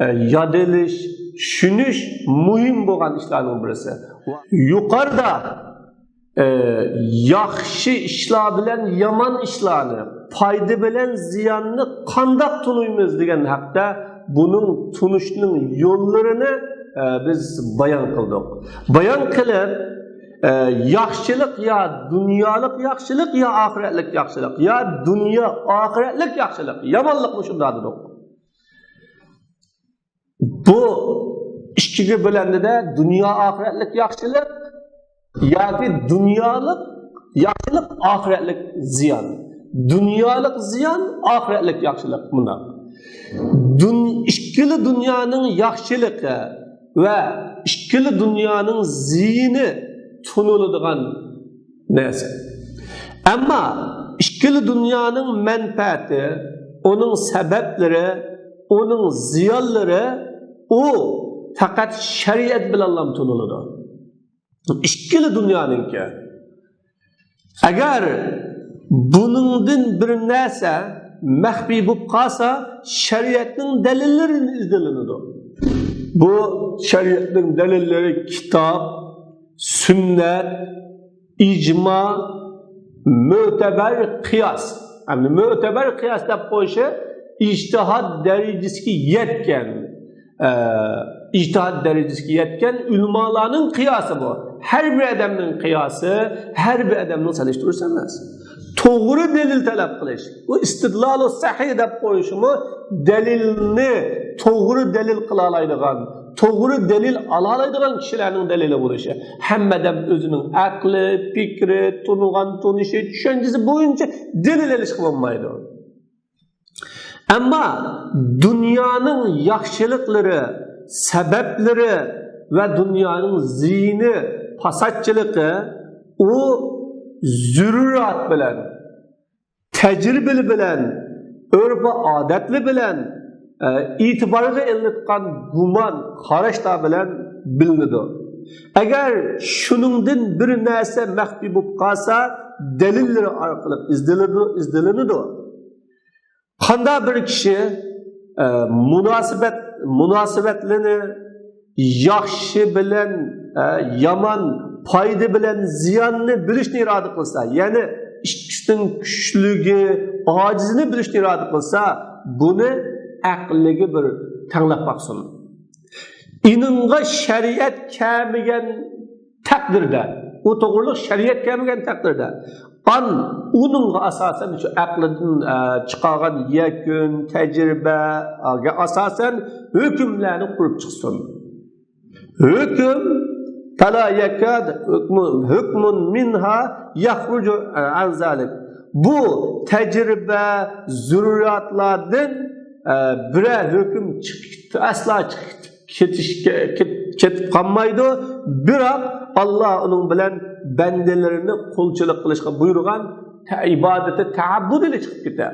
ئە، ياد ئېلىش، چۈشىنىش مۇھىم بولغان ئىشلارنىڭ بىرسى. يۇقىرىدا، ئە، ياخشى ئىشلار بىلەن يامان ئىشلارنى، پايدا بىلەن زىياننى قانداق تونۇيمىز دېگەن ھەقتە بۇنىڭ تونۇشنىڭ يوللىرىنى، ئە، بىز بايان قىلدۇق. بايان قىلىپ، ئە، ياخشىلىق يا دۇنيالىق ياخشىلىق يا ئاخىرەتلىك ياخشىلىق يا دۇنيا ئاخىرەتلىك ياخشىلىق، يامانلىقمۇ شۇنداق دېدۇق. بۇ ئىككىگە بۆلەندىدە دۇنيا ئاخىرەتلىك ياخشىلىق ياكى دۇنيالىق ياخشىلىق ئاخىرەتلىك زىيان. دۇنيالىق زىيان، ئاخىرەتلىك ياخشىلىق مۇنداق. دۇن-، ئىككىلا دۇنيانىڭ ياخشىلىقى ۋە ئىككىلا دۇنيانىڭ زىيىنى تونۇلىدىغان نەرسە. ئەمما ئىككىلا دۇنيانىڭ مەنپەئەتى، ئۇنىڭ سەۋەبلىرى، ئۇنىڭ زىيانلىرى، ئۇ پەقەت شەرىئەت بىلەنلا تونۇلىدۇ. ئىككىلا دۇنيانىڭكى. ئەگەر بۇنىڭدىن بىر نەرسە مەخپىي بولۇپ قالسا، شەرىئەتنىڭ دەلىللىرىدىن ئىزدىنىلىدۇ. بۇ شەرىئەتنىڭ دەلىللىرى كىتاب، سۈننەت، ئىجما، مۆتەبەر قىياس. ئەمدى مۆتەبەر قىياس دەپ قويۇشى ئىجتىھاد دەرىجىسىگە يەتكەن، ئە، ئىجتىھاد دەرىجىسىگە يەتكەن ئۆلىمالارنىڭ قىياسى بۇ. ھەر بىر ئادەمنىڭ قىياسى، ھەر بىر ئادەمنىڭ سېلىشتۇرۇشى ئەمەس. توغرا دەلىل تەلەپ قىلىش. بۇ ئىستىدلالۇ سەھىھ دەپ قويۇشىمۇ دەلىلنى توغرا دەلىل قىلالايدىغان، توغرا دەلىل ئالالايدىغان كىشىلەرنىڭ دەلىلى بولۇشى. ھەممە ئادەم ئۆزىنىڭ ئەقلى، پىكرى، تونۇغان تونۇشى، چۈشەنچىسى بويىچە دەلىل ئېلىشقا بولمايدۇ. ئەمما دۇنيانىڭ ياخشىلىقلىرى، سەۋەبلىرى ۋە دۇنيانىڭ زىيىنى، پاساتچىلىقى، ئۇ زۆرۈرات بىلەن، تەجرىبە بىلەن، ئۆرپ-ئادەتلەر بىلەن، ئە، ئېتىبارغا ئېلىنىدىغان گۇمان، قاراشلار بىلەن بىلىنىدۇ. ئەگەر شۇنىڭدىن بىر نەرسە مەخپىي بولۇپ قالسا، دەلىللىرى ئارقىلىق ئىزدىلىدۇ، ئىزدىلىنىدۇ. قانداق بىر كىشى، ئە، مۇناسىۋەت، مۇناسىۋەتلىرىنى ياخشى بىلەن، ئە، يامان، پايدا بىلەن زىياننى بىلىشنى ئىرادە قىلسا، يەنى ئىككىسىنىڭ كۈچلۈكى، ئاجىزىنى بىلىشنى ئىرادە قىلسا، بۇنى ئەقلىگە بىر تەڭلەپ باقسۇن. ئېنىڭغا شەرىئەت كەلمىگەن تەقدىردە، ئۇ توغرىلىق شەرىئەت كەلمىگەن تەقدىردە، ئان-، ئۇنىڭغا ئاساسەن شۇ ئەقلىدىن، ئە، چىقارغان يەكۈن، تەجرىبەگە ئاساسەن ھۆكۈملەرنى قۇرۇپ چىقسۇن. ھۆكۈم، پەلا يەكاد ھۆكمۇ-، ھۆكمۇن مىنھا يەخرۇجۇ ئەن زالىك. بۇ تەجرىبە، زۆرۈراتلاردىن، ئە، بىرەر ھۆكۈم چىقىپ، ئەسلا چىقىپ كېتىشكە، كېت-، كېتىپ قالمايدۇ. بىراق، ئاللا ئۇنىڭ بىلەن بەندىلىرىنى قۇلچىلىق قىلىشقا بۇيرۇغان تە-، ئىبادىتى تەئەببۇدىلا چىقىپ كېتەر.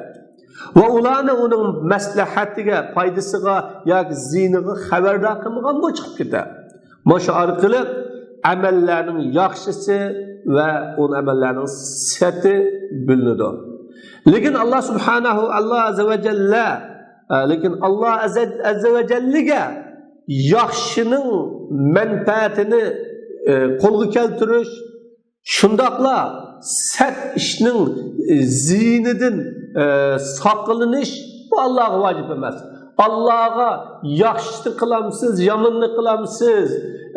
ۋە ئۇلارنى ئۇنىڭ مەسلىھەتىگە، پايدىسىغا ياكى زىيىنىغا خەۋەردار قىلمىغانمۇ چىقىپ كېتەر. مۇشۇ ئارقىلىق ئەمەللەرنىڭ ياخشىسى ۋە ئۇ ئەمەللەرنىڭ سەتى بىلىنىدۇ. لېكىن ئاللا سۇبھانەھۇ، ئاللا ئەززە ۋە جەللە، ئە، لېكىن ئاللا ئەززە، ئەززە ۋە جەللىگە ياخشىنىڭ مەنپەئەتىنى، ئە، قولغا كەلتۈرۈش، شۇنداقلا سەت ئىشنىڭ، ئە، زىيىنىدىن، ئە، ساقلىنىش، بۇ ئاللاغا ۋاجىپ ئەمەس. ئاللاغا ياخشىنى قىلامسىز، يامىنىنى قىلامسىز،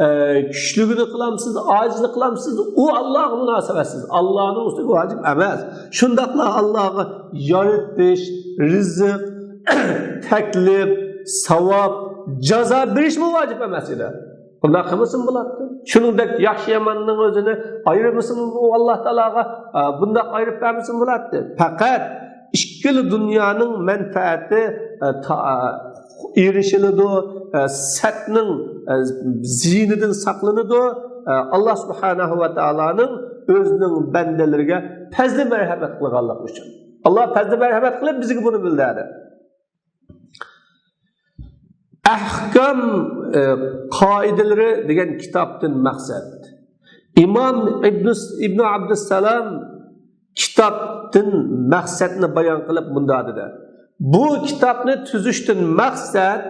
ئە، كۈچلۈكىنى قىلامسىز، ئاجىزنى قىلامسىز، ئۇ ئاللاغا مۇناسىۋەتسىز. ئاللانىڭ ئۈستىگە ۋاجىپ ئەمەس. شۇنداقلا ئاللاغا يارىتىش، رىزىق، تەكلىپ، ساۋاب، جازا بېرىشمۇ ۋاجىپ ئەمەس ئىدى. بۇنداق قىلمىسىمۇ بولاتتى. شۇنىڭدەك ياخشى ياماننىڭ ئۆزىنى ئايرىمىسىمۇ ئۇ ئاللا تائالاغا، ئە، بۇنداق ئايرىپ بەرمىسىمۇ بولاتتى. پەقەت ئىككىلا دۇنيانىڭ مەنپەئەتى، ئە، تا-، ئە، ئېرىشىلىدۇ، ئە، سەتنىڭ، ئە، زىيىنىدىن ساقلىنىدۇ. ئە، ئاللا سۇبھانەھۇ ۋە تائالانىڭ ئۆزىنىڭ بەندىلىرىگە پەزلى مەرھەمەت قىلغانلىقى ئۈچۈن. ئاللا پەزلى مەرھەمەت قىلىپ بىزگە بۇنى بىلدۈردى. ئەھكام، ئە، قائىدىلىرى دېگەن كىتابتىن مەقسەت. ئىمام ئىبنۇ، ئىبنۇ ئابدۇسسالام كىتابتىن مەقسەتنى بايان قىلىپ مۇنداق دېدى: بۇ كىتابنى تۈزۈشتىن مەقسەت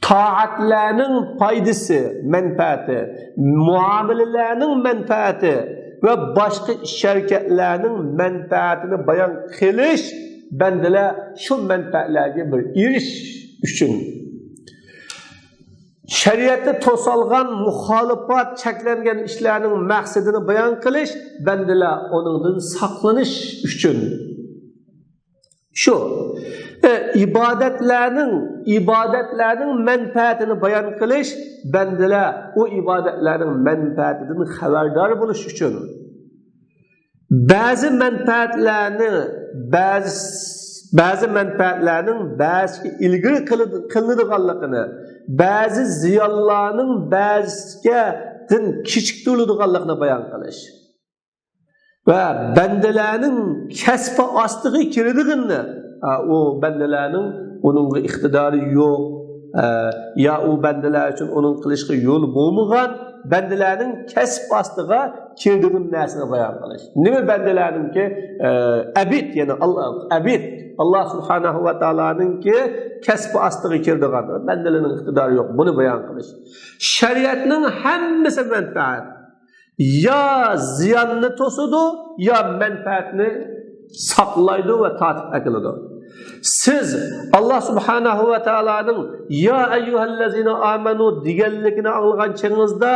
تائەتلەرنىڭ پايدىسى، مەنپەئەتى، مۇئامىلىلەرنىڭ مەنپەئەتى ۋە باشقا ئىش-ھەرىكەتلەرنىڭ مەنپەئەتىنى بايان قىلىش، بەندىلەر شۇ مەنپەئەتلەرگە بىر ئېرىشىش ئۈچۈن. شەرىئەتتە توسالغان، مۇخالىپات، چەكلەنگەن ئىشلارنىڭ مەقسىتىنى بايان قىلىش، بەندىلەر ئۇنىڭدىن ساقلىنىش ئۈچۈن. شۇ، ئە، ئىبادەتلەرنىڭ، ئىبادەتلەرنىڭ مەنپەئەتىنى بايان قىلىش، بەندىلەر ئۇ ئىبادەتلەرنىڭ مەنپەئەتىدىن خەۋەردار بولۇش ئۈچۈن. بەزى مەنپەئەتلەرنى، بەزى، بەزى مەنپەئەتلەرنىڭ بەزىگە ئىلگىرى قىلىد-، قىلىنىدىغانلىقىنى، بەزى زىيانلارنىڭ بەزىگە دىن كېچىكتۈرۈلىدىغانلىقىنى بايان قىلىش. ۋە بەندىلەرنىڭ كەسپى ئاستىغا كىرىدىغىنىنى، ئا، ئۇ بەندىلەرنىڭ ئۇنىڭغا ئىقتىدارى يوق، ئە، يا ئۇ بەندىلەر ئۈچۈن ئۇنىڭ قىلىشقا يول بولمىغان بەندىلەرنىڭ كەسىپ ئاستىغا كىرىدىغان نەرسىنى بايان قىلىش. نېمە بەندىلەرنىڭكى، ئە، ئەبىد، يەنى ئاللا، ئەبىد، ئاللا سۇبھانەھۇ ۋە تائالانىڭكى كەسپى ئاستىغا كىرىدىغان بەندىلەرنىڭ ئىقتىدارى يوق، بۇنى بايان قىلىش. شەرىئەتنىڭ ھەممىسى مەنپەئەت. يا زىياننى توسىدۇ، يا مەنپەئەتنى ساقلايدۇ ۋە تارتىپ ئەكېلىدۇ. سىز ئاللا سۇبھانەھۇ ۋە تائالانىڭ يا ئەييۇھەللەزىنە ئامەنۇ دېگەنلىكىنى ئاڭلىغان چېغىڭىزدا،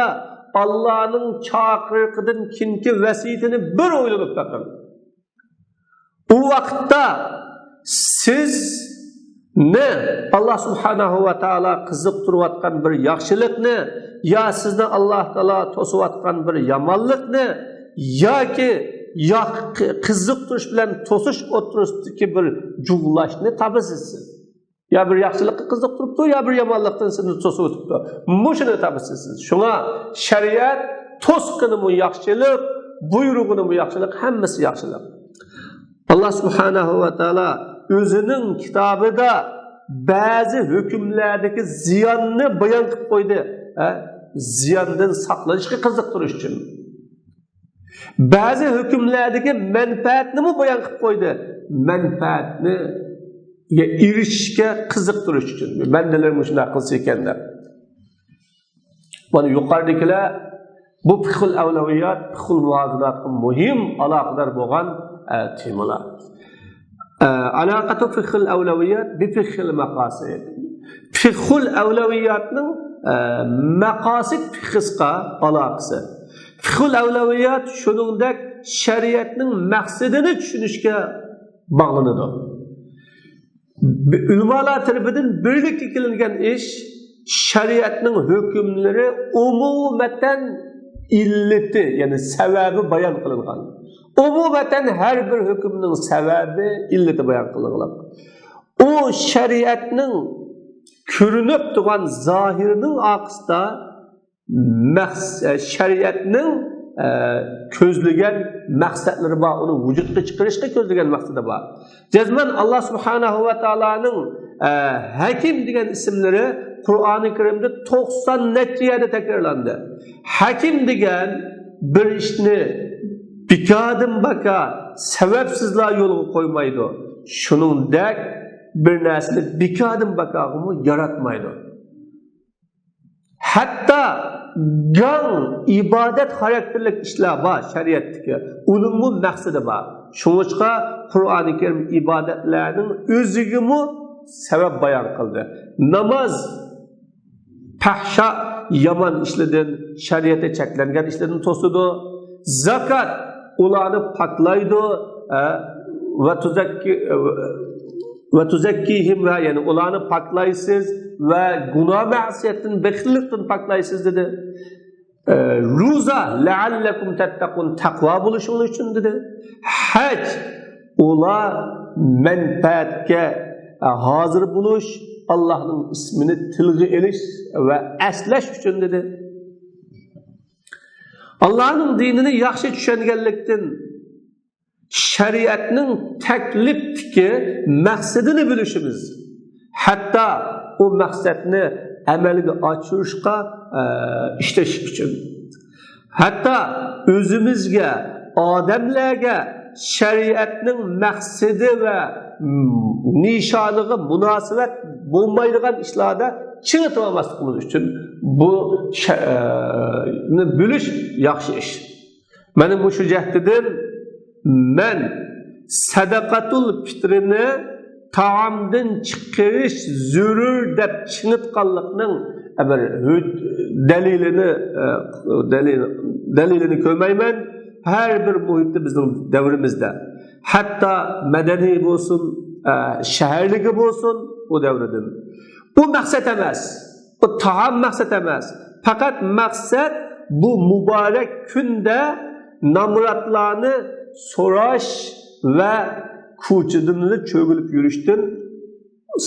ئاللانىڭ چاقىرىقىدىن كېيىنكى ۋەسىيىتىنى بىر ئويلىنىپ بېقىڭ. ئۇ ۋاقىتتا سىزنى ئاللا سۇبھانەھۇ ۋە تائالا قىزىقتۇرۇۋاتقان بىر ياخشىلىقنى يا سىزنى ئاللا تائالا توسۇۋاتقان بىر يامانلىقنى ياكى ياق-، قىزىقتۇرۇش بىلەن توسۇش ئوتتۇرىسىدىكى بىر جۇغلاشنى تاپىسىز سىز. يا بىر ياخشىلىققا قىزىقتۇرۇپتۇ، يا بىر يامانلىقتىن سىزنى توسۇۋېتىپتۇ. مۇشۇنى تاپىسىز سىز. شۇڭا شەرىئەت توسقىنىمۇ ياخشىلىق، بۇيرۇغىنىمۇ ياخشىلىق، ھەممىسى ياخشىلىق. ئاللا سۇبھانەھۇ ۋە تائالا ئۆزىنىڭ كىتابىدا بەزى ھۆكۈملەردىكى زىياننى بايان قىلىپ قويدى. ھە؟ زىياندىن ساقلىنىشقا قىزىقتۇرۇش ئۈچۈن. بەزى ھۆكۈملەردىكى مەنپەئەتنىمۇ بايان قىلىپ قويدى. مەنپەئەتنى ئېرىشىشكە قىزىقتۇرۇش ئۈچۈن. بەندىلەر مۇشۇنداق قىلسا ئىكەن دەپ. مانا يۇقىرىدىكىلەر بۇ فىقھۇل ئەۋلەۋىيات، فىقھۇل مۇۋازىناتقا مۇھىم ئالاقىدار بولغان، ئە، تېمىلار. ئە، ئالاقەتۇ فىقھۇل ئەۋلەۋىيات بى فىقھىل مەقاسىد. فىقھۇل ئەۋلەۋىياتنىڭ، ئە، مەقاسىد فىقھىسقا ئالاقىسى. فىقھۇل ئەۋلەۋىيات شۇنىڭدەك شەرىئەتنىڭ مەقسىتىنى چۈشىنىشكە باغلىنىدۇ. ئۆلىمالار تەرىپىدىن بىرلىككە كېلىنگەن ئىش، شەرىئەتنىڭ ھۆكۈملىرى ئومۇمەن ئىللىتى، يەنى سەۋەبى بايان قىلىنغان. ئومۇمەن ھەر بىر ھۆكۈمنىڭ سەۋەبى، ئىللىتى بايان قىلىنغان. ئۇ شەرىئەتنىڭ كۆرۈنۈپ تۇرغان زاھىرىنىڭ ئارقىسىدا مەقس-، شەرىئەتنىڭ، ئە، كۆزلىگەن مەقسەتلىرى بار، ئۇنى ۋۇجۇدقا چىقىرىشقا كۆزلىگەن مەقسىتى بار. جەزمەن ئاللا سۇبھانەھۇ ۋە تائالانىڭ، ئە، ھەكىم دېگەن ئىسىملىرى قۇرئانى كەرىمدە توقسان نەچچە يەردە تەكرارلاندى. ھەكىم دېگەن بىر ئىشنى بىكاردىن باكار سەۋەبسىزلا يولغا قويمايدۇ. شۇنىڭدەك بىر نەرسىنى بىكاردىن باكارغىمۇ ياراتمايدۇ. ھەتتا گاڭ ئىبادەت خاراكتېرلىك ئىشلار بار شەرىئەتتىكى، ئۇنىڭمۇ مەقسىتى بار. شۇڭلاشقا قۇرئانى كەرىم ئىبادەتلەرنىڭ ئۆزىگىمۇ سەۋەب بايان قىلدى. ناماز پەھشا، يامان ئىشلاردىن، شەرىئەتتە چەكلەنگەن ئىشلاردىن توسىدۇ. زاكات ئۇلارنى پاكلايدۇ. ھە؟ ۋە تۇزەككى-، ۋە تۇزەككىھىم، ۋە يەنى ئۇلارنى پاكلايسىز ۋە گۇناھ مەسىيەتتىن، بېخىللىقتىن پاكلايسىز دېدى. ئە، روزا، لەئەللەكۇم تەتتەقۇن، تەقۋا بولۇشۇڭلار ئۈچۈن دېدى. ھەج، ئۇلار مەنپەئەتكە، ئە، ھازىر بولۇش، ئاللاھنىڭ ئىسمىنى تىلغا ئېلىش ۋە ئەسلەش ئۈچۈن دېدى. ئاللاھنىڭ دىنىنى ياخشى چۈشەنگەنلىكتىن، شەرىئەتنىڭ تەكلىپتىكى مەقسىتىنى بىلىشىمىز، ھەتتا ئۇ مەقسەتنى ئەمەلگە ئاشۇرۇشقا، ئە، ئىشلىشىش ئۈچۈن، ھەتتا ئۆزىمىزگە، ئادەملەرگە شەرىئەتنىڭ مەقسىتى ۋە، م، نىشانىغا مۇناسىۋەت بولمايدىغان ئىشلاردا چىڭىتىۋالماسلىقىمىز ئۈچۈن بۇ شە-، ئە، نى بۆلۈش ياخشى ئىش. مانا مۇشۇ جەھەتتىن مەن سەدەقەتۇل پىترىنى تائامدىن چىقىرىش زۆرۈر دەپ چىڭىتقانلىقنىڭ بىر ھۆج-، دەلىلىنى، ئە، دەلىل-، دەلىلىنى كۆرمەيمەن. ھەر بىر مۇھىتتا بىزنىڭ دەۋرىمىزدە، ھەتتا مەدەنىي بولسۇن، ئە، شەھەرلىكى بولسۇن، بۇ دەۋردىن. بۇ مەقسەت ئەمەس. بۇ تائام مەقسەت ئەمەس. پەقەت مەقسەت بۇ مۇبارەك كۈندە نامراتلارنى سوراش ۋە كوچىدىن چۆگۈلۈپ يۈرۈشتىن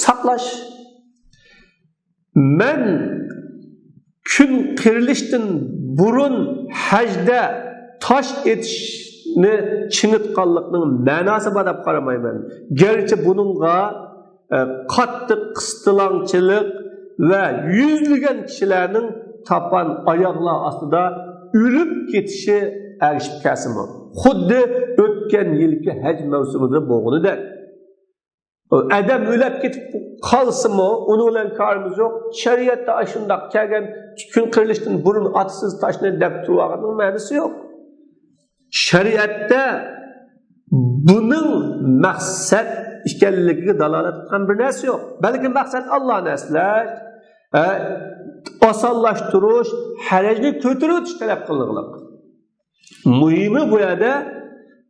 ساقلاش. مەن كۈن قېرىلىشتىن بۇرۇن ھەجدە تاش ئېتىشنى چىڭىتقانلىقنىڭ مەناسى بار دەپ قارىمايمەن. گەرچە بۇنىڭغا، ئە، قاتتىق قىستىلاڭچىلىق ۋە يۈزلىگەن كىشىلەرنىڭ تاپان ئاياغلار ئاستىدا ئۆلۈپ كېتىشى ئەگىشىپ كەلسىمۇ، خۇددى ئۆتكەن يىلقى ھەج مەۋسۇمىدا بولغىنىدەك. ئادەم ئۆلۈپ كېتىپ قالسىمۇ، ئۇنىڭ بىلەن كارىمىز يوق. شەرىئەتتە ئاشۇنداق كەلگەن، كۈن قېرىلىشتىن بۇرۇن ئاتىسىز تاشنى دەپ تۇرۇۋالغاننىڭ مەنىسى يوق. شەرىئەتتە بۇنىڭ مەقسەت ئىكەنلىكىگە دالالەت قىلغان بىر نەرسە يوق. بەلكى مەقسەت ئاللانى ئەسلەش، ئە، ئاسانلاشتۇرۇش، ھەرەجنى كۆتۈرۈۋېتىش تەلەپ قىلىنغانلىق. مۇھىمى بۇ يەردە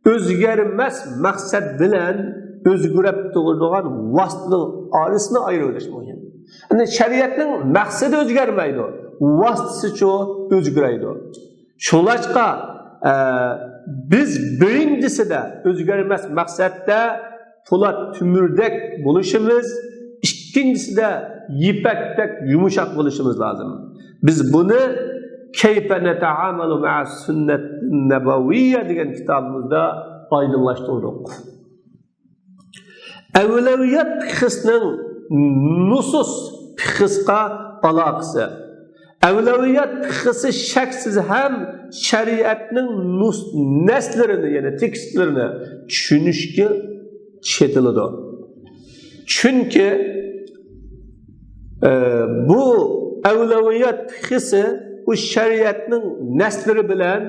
ئۆزگەرمەس مەقسەت بىلەن ئۆزگىرىپ تۇرىدىغان ۋاسىتىنىڭ ئارىسىنى ئايرىۋېلىش مۇھىم. يەنى شەرىئەتنىڭ مەقسىتى ئۆزگەرمەيدۇ، ۋاسىتىسىچۇ ئۆزگىرەيدۇ. شۇڭلاشقا، ئە، بىز بىرىنچىسىدە ئۆزگەرمەس مەقسەتتە پولات تۆمۈردەك بولۇشىمىز، ئىككىنچىسىدە يىپەكتەك يۇمشاق بولۇشىمىز لازىم. بىز بۇنى كەيپە نەتەئامەلۇ مەئە سۈننەت نەبەۋىيە دېگەن كىتابىمىزدا ئايدىڭلاشتۇردۇق. ئەۋلەۋىيات پىقھىسىنىڭ نۇسۇس پىقھىسىغا ئالاقىسى. ئەۋلەۋىيات پىقھىسى شەكسىز ھەم شەرىئەتنىڭ نۇس-، نەسلىرىنى، يەنى تېكىستلىرىنى چۈشىنىشكە چېتىلىدۇ. چۈنكى، ئە، بۇ ئەۋلەۋىيات پىقھىسى بۇ شەرىئەتنىڭ نەسلىرى بىلەن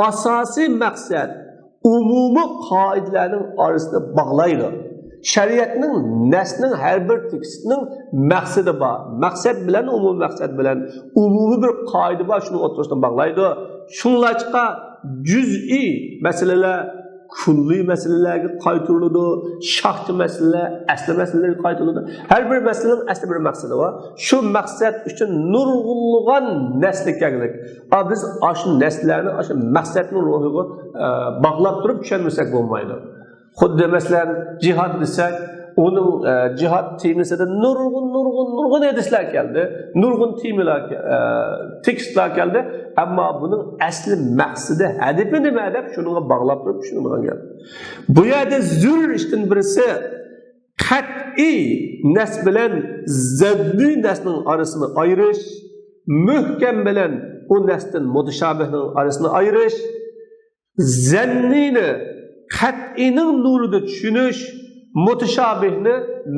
ئاساسىي مەقسەت، ئومۇمىي قائىدىلەرنىڭ ئارىسىنى باغلايدۇ. شەرىئەتنىڭ، نەسنىڭ، ھەر بىر تېكىستنىڭ مەقسىتى بار. مەقسەت بىلەن، ئومۇمىي مەقسەت بىلەن ئومۇمىي بىر قائىدە بار، شۇنىڭ ئوتتۇرىسىنى باغلايدۇ. شۇڭلاشقا جۈزئىي مەسىلىلەر كۈللىي مەسىلىلەرگە قايتۇرۇلىدۇ، شاخچە مەسىلىلەر ئەسلى مەسىلىلەرگە قايتۇرۇلىدۇ. ھەر بىر مەسىلىنىڭ ئەسلى بىر مەقسىتى بار. شۇ مەقسەت ئۈچۈن نۇرغۇنلىغان نەسلى كەڭلىك. ئا، بىز ئاشۇ نەسلەرنى ئاشۇ مەقسەتنىڭ روھىغا، ئە، باغلاپ تۇرۇپ چۈشەنمىسەك بولمايدۇ. خۇددى مەسىلەن، جىھاد دېسەك، ئۇنىڭ، ئە، جىھاد تېمىسىدا نۇرغۇن، نۇرغۇن، نۇرغۇن ھەدىسلەر كەلدى، نۇرغۇن تېمىلار، ئە، تېكىستلار كەلدى، ئەمما بۇنىڭ ئەسلى مەقسىتى، ھەدىپى نېمە دەپ شۇنىڭغا باغلاپ تۇرۇپ چۈشىنىدىغان گەپ. بۇ يەردە زۆرۈر ئىشتىن بىرسى، قەتئىي نەس بىلەن زەننىي نەسنىڭ ئارىسىنى ئايرىش، مۇھكەم بىلەن ئۇ نەستىن مۇتىشابىھنىڭ ئارىسىنى ئايرىش، زەننىينى قەتئىينىڭ نۇرىدا چۈشىنىش، مۇتىشابىھنى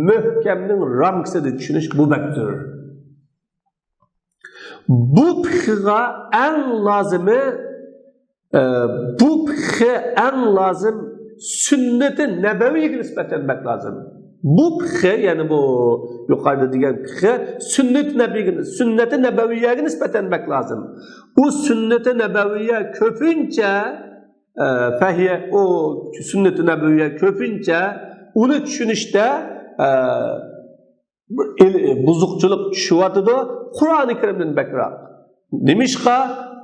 مۇھكەمنىڭ رامكىسىدا چۈشىنىش، بۇ بەك زۆرۈر. بۇ پىقىغا ئەڭ لازىمى، ئە، بۇ پىقى ئەڭ لازىم سۈننىتى نەبەۋىيگە نىسبەتەن بەك لازىم. بۇ پىقى، يەنى بۇ يۇقىرىدا دېگەن پىقى سۈننىتى نەبىيگە، سۈننىتى نەبەۋىيەگە نىسبەتەن بەك لازىم. ئۇ سۈننىتى نەبەۋىيە كۆپىنچە، ئە، فەھىيە، ئۇ سۈننىتى نەبەۋىيە كۆپىنچە ئۇنى چۈشىنىشتە، ئە، بۇ ئىل-، بۇزۇقچىلىق چۈشۈۋاتىدۇ، قۇرئانى كەرىمدىن بەكرەك. نېمىشقا؟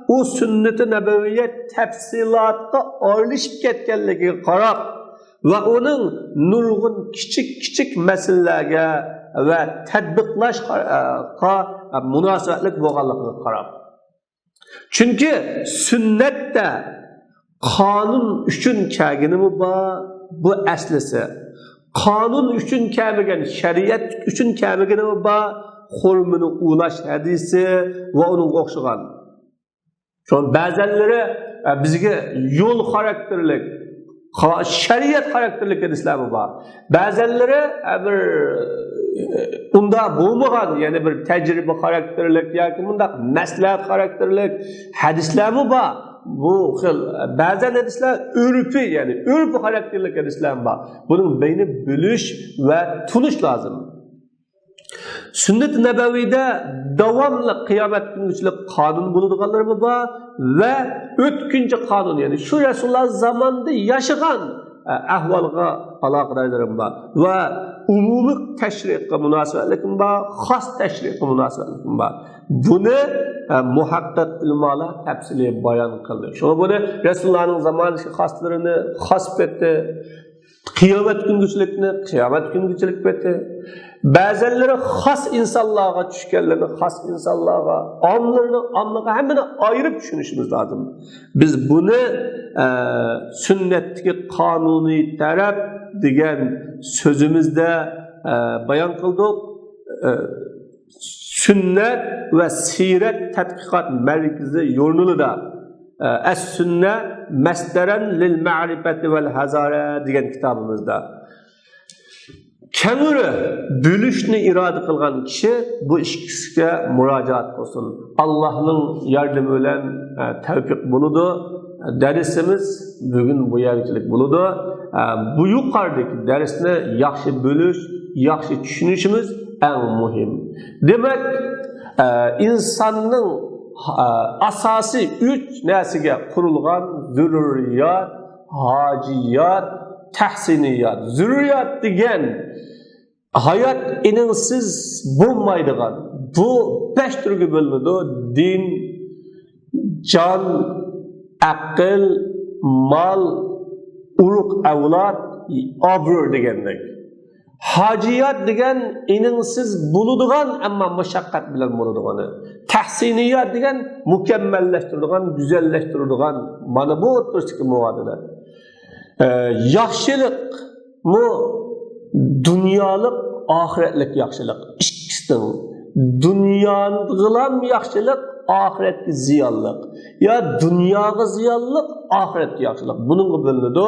ئۇ سۈننىتى نەبەۋىيە تەپسىلاتقا ئارىلىشىپ كەتكەنلىكىگە قاراپ ۋە ئۇنىڭ نۇرغۇن كىچىك، كىچىك مەسىلىلەرگە ۋە تەتبىقلاشقا، ئە، مۇناسىۋەتلىك بولغانلىقىغا قاراپ. چۈنكى سۈننەتتە قانۇن ئۈچۈن كەلگىنىمۇ بار، بۇ ئەسلىسى. قانۇن ئۈچۈن كەلمىگەن، شەرىئەت ئۈچۈن كەلمىگىنىمۇ بار، خورمىنى ئۇۋىلاش ھەدىسى ۋە ئۇنىڭغا ئوخشىغان. شۇڭا بەزەنلىرى، ئە، بىزگە يول خاراكتېرلىك، خا-، شەرىئەت خاراكتېرلىك ھەدىسلەرمۇ بار. بەزەنلىرى، ئە، بىر، ئۇنداق بولمىغان، يەنى بىر تەجرىبە خاراكتېرلىك ياكى مۇنداق مەسلىھەت خاراكتېرلىك ھەدىسلەرمۇ بار. بۇ خىل، بەزەن ھەدىسلەر ئۆرپىي، يەنى ئۆرپ خاراكتېرلىك ھەدىسلەرمۇ بار. بۇنىڭ بەينىنى بۆلۈش ۋە تونۇش لازىم. سۈننەت نەبەۋىدە داۋاملىق قىيامەت كۈنگىچىلىك قانۇن بولىدىغانلىرىمۇ بار ۋە ئۆتكۈنچى قانۇن، يەنى شۇ رەسۇلۇللا زامانىدا ياشىغان، ئە، ئەھۋالغا ئالاقىدارلىرىمۇ بار ۋە ئومۇمىي تەشرىئاتقا مۇناسىۋەتلىكىمۇ بار، خاس تەشرىئاتقا مۇناسىۋەتلىكىمۇ بار. بۇنى، ئە، مۇھەققىق ئۆلىمالار تەپسىلىي بايان قىلدى. شۇڭا بۇنى رەسۇلۇللانىڭ زامانىدىكى خاسلىرىنى خاس پېتى، قىيامەت كۈنگىچىلىكنى قىيامەت كۈنگىچىلىك پېتى، بەزەنلىرى خاس ئىنسانلارغا چۈشكەنلىرىنى خاس ئىنسانلارغا، ئاممىلىرىنى ئاممىغا، ھەممىنى ئايرىپ چۈشىنىشىمىز لازىم. بىز بۇنى، ئە، سۈننەتتىكى قانۇنىي تەرەپ دېگەن سۆزىمىزدە، ئە، بايان قىلدۇق. ئە، سۈننەت ۋە سىرەت تەتقىقات مەركىزى ژۇرنىلىدا، ئە، ئەس-سۈننە مەسدەرەن لىل مەرىپەتى ۋەل ھازارە دېگەن كىتابىمىزدا كەڭرى بۆلۈشنى ئىرادە قىلغان كىشى بۇ ئىككىسىگە مۇراجىئەت قىلسۇن. ئاللاھنىڭ ياردىمى بىلەن، ئە، تەۋپىق بولىدۇ. دەرسىمىز بۈگۈن بۇ يەرگىچىلىك بولىدۇ. ئە، بۇ يۇقىرىدىكى دەرسنى ياخشى بۆلۈش، ياخشى چۈشىنىشىمىز ئەڭ مۇھىم. دېمەك، ئە، ئىنساننىڭ، ئە، ئاساسىي ئۈچ نەرسىگە قۇرۇلغان: زۆرۈرىيات، ھاجىيات، تەھسىنىيات. زۆرۈرىيات دېگەن ھايات ئېنىڭسىز بولمايدىغان، بۇ بەش تۈرگە بۆلۈنىدۇ: دىن، جان، ئەقىل، مال، ئۇرۇق ئەۋلاد، ئابرۇ دېگەندەك. ھاجىيات دېگەن ئېنىڭسىز بولىدىغان، ئەمما مۇشەققەت بىلەن بولىدىغىنى. تەھسىنىيات دېگەن مۇكەممەللەشتۈرىدىغان، گۈزەللەشتۈرىدىغان. مانا بۇ ئوتتۇرىسىدىكى مۇئادىلە. ئە، ياخشىلىقمۇ دۇنيالىق، ئاخىرەتلىك ياخشىلىق. ئىككىسىنىڭ، دۇنياغىلام ياخشىلىق، ئاخىرەتكە زىيانلىق. يا دۇنياغا زىيانلىق، ئاخىرەتكە ياخشىلىق. بۇنىڭغا بۆلۈنىدۇ.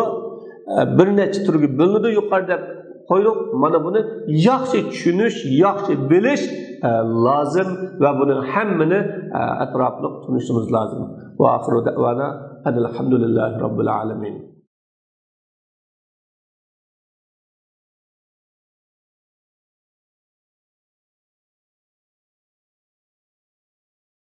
ئە، بىر نەچچە تۈرگە بۆلۈنىدۇ، يۇقىرىدا دەپ قويدۇق. مانا بۇنى ياخشى چۈشىنىش، ياخشى بىلىش، ئە، لازىم ۋە بۇنىڭ ھەممىنى، ئە، ئەتراپلىق تونۇشىمىز لازىم. ۋە ئاخىرۇ دەۋانا ئەنىل ھەمدۇلىللاھى رەببىل ئالەمىن.